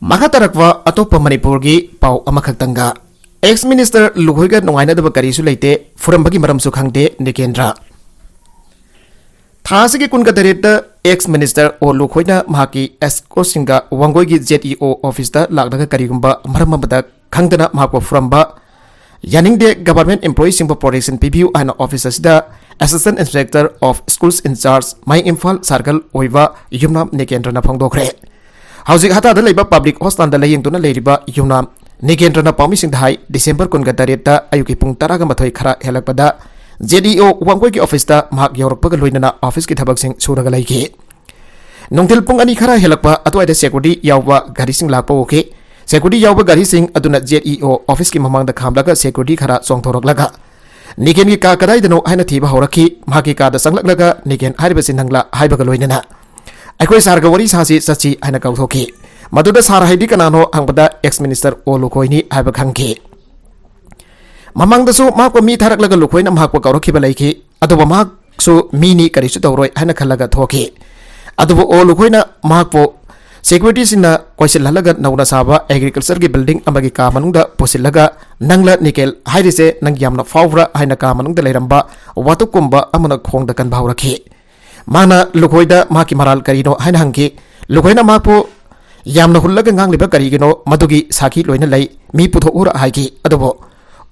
ꯃꯈꯥ ꯇꯥꯔꯛꯄ ꯑꯇꯣꯞꯄ ꯃꯅꯤꯄꯨꯔꯒꯤ ꯄꯥꯎ ꯑꯃꯈꯛꯇꯪꯒ꯫ Ex minister ꯂꯨꯈꯣꯏꯒ ꯅꯨꯡꯉꯥꯏꯅꯗꯕ ꯀꯔꯤꯁꯨ ꯂꯩꯇꯦ, ꯐꯨꯔꯝꯕꯒꯤ ꯃꯔꯝꯁꯨ ꯈꯪꯗꯦ, ꯅꯤꯀꯦꯟꯗ꯭ꯔ꯫ ꯊꯥ ꯑꯁꯤꯒꯤ ꯀꯨꯟꯒ ꯇꯔꯦꯠꯇ ex minister ꯑꯣ ꯂꯨꯈꯣꯏꯅ ꯃꯍꯥꯛꯀꯤ escortꯁꯤꯡꯒ ꯋꯥꯡꯒꯣꯏꯒꯤ Z E O officeꯇ ꯂꯥꯛꯂꯒ ꯀꯔꯤꯒꯨꯝꯕ ꯃꯔꯝ ꯑꯃꯗ ꯈꯪꯗꯅ ꯃꯍꯥꯛꯄꯨ ꯐꯨꯔꯝꯕ, ꯌꯥꯅꯤꯡꯗꯦ, government employeeꯁꯤꯡꯕꯨ protection ꯄꯤꯕꯤꯌꯨ ꯍꯥꯏꯅ office ꯑꯁꯤꯗ Assistant Inspector of Schools in charge ꯃꯍꯩ ꯏꯝꯐꯥꯜ circle ꯑꯣꯏꯕ ꯌꯨꯝꯅꯥꯝ ꯅꯤꯀꯦꯟꯗ꯭ꯔꯅ ꯐꯣꯡꯗꯣꯛꯈ꯭ꯔꯦ꯫ ꯍꯧꯖꯤꯛ ꯍꯇꯥꯗ ꯂꯩꯕ public hospitalꯗ ꯂꯥꯌꯦꯡꯗꯨꯅ ꯂꯩꯔꯤꯕ ꯌꯨꯝꯅꯥꯝ ꯅꯤꯀꯦꯟꯗ꯭ꯔꯅ ꯄꯥꯎꯃꯤꯁꯤꯡꯗ ꯍꯥꯏ, ꯗꯤꯁꯦꯝꯕꯔ ꯀꯨꯟꯒ ꯇꯔꯦꯠꯇ ꯑꯌꯨꯛꯀꯤ ꯄꯨꯡ ꯇꯔꯥꯒ ꯃꯥꯊꯣꯏ ꯈꯔ ꯍꯦꯜꯂꯛꯄꯗ Z E O ꯋꯥꯡꯒꯣꯏꯒꯤ officeꯇ ꯃꯍꯥꯛ ꯌꯧꯔꯛꯄꯒ ꯂꯣꯏꯅꯅ officeꯀꯤ ꯊꯕꯛꯁꯤꯡ ꯁꯨꯔꯒ ꯂꯩꯈꯤ꯫ ꯅꯨꯡꯊꯤꯜ ꯄꯨꯡ ꯑꯅꯤ ꯈꯔ ꯍꯦꯜꯂꯛꯄ ꯑꯗꯨꯋꯥꯏꯗ security ꯌꯥꯎꯕ ꯒꯥꯔꯤꯁꯤꯡ ꯂꯥꯛꯄ ꯎꯈꯤ꯫ Security ꯌꯥꯎꯕ ꯒꯥꯔꯤꯁꯤꯡ ꯑꯗꯨꯅ Z E O officeꯀꯤ ꯃꯃꯥꯡꯗ ꯈꯥꯝꯂꯒ security ꯈꯔ ꯆꯣꯡꯊꯣꯔꯛꯂꯒ ꯅꯤꯀꯦꯟꯒꯤ ꯀꯥ ꯀꯗꯥꯏꯗꯅꯣ ꯍꯥꯏꯅ ꯊꯤꯕ ꯍꯧꯔꯛꯈꯤ꯫ ꯃꯍꯥꯛꯀꯤ ꯀꯥꯗ ꯆꯪꯂꯛꯂꯒ ꯅꯤꯀꯦꯟ ꯍꯥꯏꯔꯤꯕꯁꯤ ꯅꯪꯂꯥ ꯍꯥꯏꯕꯒ ꯂꯣꯏꯅꯅ ꯑꯩꯈꯣꯏ ꯁꯥꯔꯒ ꯋꯥꯔꯤ ꯁꯥꯁꯤ ꯆꯠꯁꯤ ꯍꯥꯏꯅ ꯀꯧꯊꯣꯛꯈꯤ꯫ ꯃꯗꯨꯗ ꯁꯥꯔ ꯍꯥꯏꯗꯤ ꯀꯅꯥꯅꯣ ꯍꯪꯕꯗ ꯑꯦꯛꯁ ꯃꯤꯅꯤꯁꯇꯔ ꯑꯣ ꯂꯨꯈꯣꯏꯅꯤ ꯍꯥꯏꯕ ꯈꯪꯈꯤ꯫ ꯃꯃꯥꯡꯗꯁꯨ ꯃꯍꯥꯛꯄꯨ ꯃꯤ ꯊꯥꯔꯛꯂꯒ ꯂꯨꯈꯣꯏꯅ ꯃꯍꯥꯛꯄꯨ ꯀꯧꯔꯛꯈꯤꯕ ꯂꯩꯈꯤ, ꯑꯗꯨꯕꯨ ꯃꯍꯥꯛꯁꯨ ꯃꯤꯅꯤ, ꯀꯔꯤꯁꯨ ꯇꯧꯔꯣꯏ ꯍꯥꯏꯅ ꯈꯜꯂꯒ ꯊꯣꯛꯈꯤ꯫ ꯑꯗꯨꯕꯨ ꯑꯣ ꯂꯨꯈꯣꯏꯅ ꯃꯍꯥꯛꯄꯨ ꯁꯦꯀ꯭ꯌꯨꯔꯤꯇꯤꯁꯤꯡꯅ ꯀꯣꯏꯁꯤꯜꯍꯜꯂꯒ ꯅꯧꯅ ꯁꯥꯕ ꯑꯦꯒ꯭ꯔꯤꯀꯜꯆꯔꯒꯤ ꯕꯤꯜꯗꯤꯡ ꯑꯃꯒꯤ ꯀꯥ ꯃꯅꯨꯡꯗ ꯄꯨꯁꯤꯜꯂꯒ, "ꯅꯪꯂ ꯅꯤꯀꯦꯜ ꯍꯥꯏꯔꯤꯁꯦ ꯅꯪ ꯌꯥꯝꯅ ꯐꯥꯎꯕ꯭ꯔꯥ?" ꯍꯥꯏꯅ ꯀꯥ ꯃꯅꯨꯡꯗ ꯂꯩꯔꯝꯕ ꯋꯥꯇꯨꯛꯀꯨꯝꯕ ꯑꯃꯅ ꯈꯣꯡꯗ ꯀꯟꯕ ꯍꯧꯔꯛꯈꯤ꯫ ꯃꯥꯅ ꯂꯨꯈꯣꯏꯗ ꯃꯍꯥꯛꯀꯤ ꯃꯔꯥꯜ ꯀꯔꯤꯅꯣ ꯍꯥꯏꯅ ꯍꯪꯈꯤ꯫ ꯂꯨꯈꯣꯏꯅ ꯃꯍꯥꯛꯄꯨ ꯌꯥꯝꯅ ꯍꯨꯜꯂꯒ ꯉꯥꯡꯂꯤꯕ ꯀꯔꯤꯒꯤꯅꯣ, ꯃꯗꯨꯒꯤ ꯁꯥꯈꯤ ꯂꯣꯏꯅ ꯂꯩ, ꯃꯤ ꯄꯨꯊꯣꯛꯎꯔ ꯍꯥꯏꯈꯤ꯫ ꯑꯗꯨꯕꯨ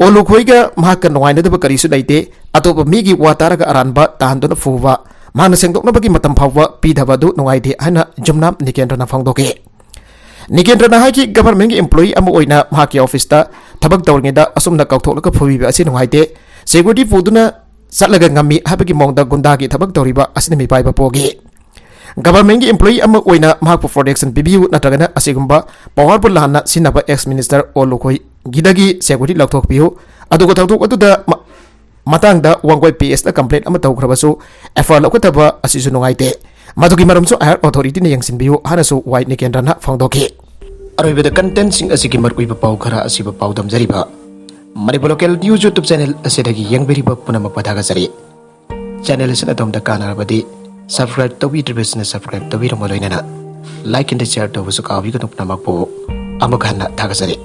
ꯑꯣ ꯂꯨꯈꯣꯏꯒ ꯃꯍꯥꯛꯀ ꯅꯨꯡꯉꯥꯏꯅꯗꯕ ꯀꯔꯤꯁꯨ ꯂꯩꯇꯦ꯫ ꯑꯇꯣꯞꯄ ꯃꯤꯒꯤ ꯋꯥ ꯇꯥꯔꯒ ꯑꯔꯥꯟꯕ ꯇꯥꯍꯟꯗꯨꯅ ꯐꯨꯕ, ꯃꯍꯥꯛꯅ ꯁꯦꯡꯗꯣꯛꯅꯕꯒꯤ ꯃꯇꯝ ꯐꯥꯎꯕ ꯄꯤꯗꯕ ꯑꯗꯨ ꯅꯨꯡꯉꯥꯏꯇꯦ ꯍꯥꯏꯅ ꯖꯨꯝꯅꯥꯝ ꯅꯤꯀꯦꯟꯗ꯭ꯔꯅ ꯐꯣꯡꯗꯣꯛꯈꯤ꯫ ꯅꯤꯀꯦꯟꯗ꯭ꯔꯅ ꯍꯥꯏꯈꯤ, ꯒꯚꯔꯟꯃꯦꯟꯒꯤ ꯏꯝꯄ꯭ꯂꯣꯌꯤ ꯑꯃ ꯑꯣꯏꯅ ꯃꯍꯥꯛꯀꯤ ꯑꯣꯐꯤꯁꯇ ꯊꯕꯛ ꯇꯧꯔꯤꯉꯩꯗ ꯑꯁꯨꯝꯅ ꯀꯧꯊꯣꯛꯂꯒ ꯐꯨꯕꯤꯕ ꯑꯁꯤ ꯅꯨꯡꯉꯥꯏꯇꯦ꯫ ꯁꯦꯀ꯭ꯌꯨꯔꯤꯇꯤ ꯄꯨꯗꯨꯅ ꯆꯠꯂꯒ ꯉꯝꯃꯤ ꯍꯥꯏꯕꯒꯤ ꯃꯑꯣꯡꯗ ꯒꯨꯟꯗꯥꯒꯤ ꯊꯕꯛ ꯇꯧꯔꯤꯕ ꯑꯁꯤꯅ ꯃꯤꯄꯥꯏꯕ ꯄꯣꯛꯏ꯫ ꯒꯚꯔꯟꯃꯦꯟꯒꯤ ꯏꯝꯄ꯭ꯂꯣꯌꯤ ꯑꯃ ꯑꯣꯏꯅ ꯃꯍꯥꯛꯄꯨ ꯄ꯭ꯔꯣꯇꯦꯛꯁꯟ ꯄꯤꯕꯤꯌꯨ, ꯅꯠꯇ꯭ꯔꯒꯅ ꯑꯁꯤꯒꯨꯝꯕ ꯄꯋꯥꯔꯕꯨ ꯂꯥꯟꯅ ꯁꯤꯖꯤꯟꯅꯕ ꯑꯦꯛꯁ ꯃꯤꯅꯤꯁꯇꯔ ꯑꯣ ꯂꯨꯈꯣꯏꯒꯤꯗꯒꯤ ꯁꯦꯀ꯭ꯌꯨꯔꯤꯇꯤ ꯂꯧꯊꯣꯛꯄꯤꯌꯨ꯫ ꯑꯗꯨꯒ ꯊꯧꯗꯣꯛ ꯑꯗꯨꯗ ꯃ-, ꯃꯇꯥꯡꯗ ꯋꯥꯡꯒꯣꯏ ꯄꯤ ꯑꯦꯁꯇ ꯀꯝꯄ꯭ꯂꯦꯟ ꯑꯃ ꯇꯧꯈ꯭ꯔꯕꯁꯨ ꯑꯦꯐ ꯑꯥꯏ ꯑꯥꯔ ꯂꯧꯈꯠꯇꯕ ꯑꯁꯤꯁꯨ ꯅꯨꯡꯉꯥꯏꯇꯦ꯫ ꯃꯗꯨꯒꯤ ꯃꯔꯝꯁꯨ ꯍꯥꯌꯔ ꯑꯣꯊꯣꯔꯤꯇꯤꯅ ꯌꯦꯡꯁꯤꯟꯕꯤꯌꯨ ꯍꯥꯏꯅꯁꯨ ꯋꯥꯏ ꯅꯤꯀꯦꯟꯗ꯭ꯔꯅ ꯐꯣꯡꯗꯣꯛꯈꯤ꯫ ꯑꯔꯣꯏꯕꯗ ꯀꯟꯇꯦꯟꯁꯤꯡ ꯑꯁꯤꯒꯤ ꯃꯔꯨꯑꯣꯏꯕ ꯄꯥꯎ ꯈꯔ ꯑꯁꯤꯕꯨ ꯄꯥꯎꯗꯝꯖꯔꯤꯕ Manipur local news YouTube channel ꯑꯁꯤꯗꯒꯤ ꯌꯦꯡꯕꯤꯔꯤꯕ ꯄꯨꯝꯅꯃꯛꯄꯨ ꯊꯥꯒꯠꯆꯔꯤ꯫ ꯆꯦꯅꯦꯜ ꯑꯁꯤꯅ ꯑꯗꯣꯝꯗ ꯀꯥꯟꯅꯔꯕꯗꯤ ꯁꯕꯁꯀ꯭ꯔꯥꯏꯕ ꯇꯧꯕꯤꯗ꯭ꯔꯤꯕꯁꯤꯡꯅ ꯁꯕꯁꯀ꯭ꯔꯥꯏꯕ ꯇꯧꯕꯤꯔꯝꯃꯨ, ꯂꯣꯏꯅꯅ ꯂꯥꯏꯛ ꯑꯦꯟ ꯁꯤꯌꯔ ꯇꯧꯕꯁꯨ ꯀꯥꯎꯕꯤꯒꯅꯨ꯫ ꯄꯨꯝꯅꯃꯛꯄꯨ ꯑꯃꯨꯛ ꯍꯟꯅ ꯊꯥꯒꯠꯆꯔꯤ꯫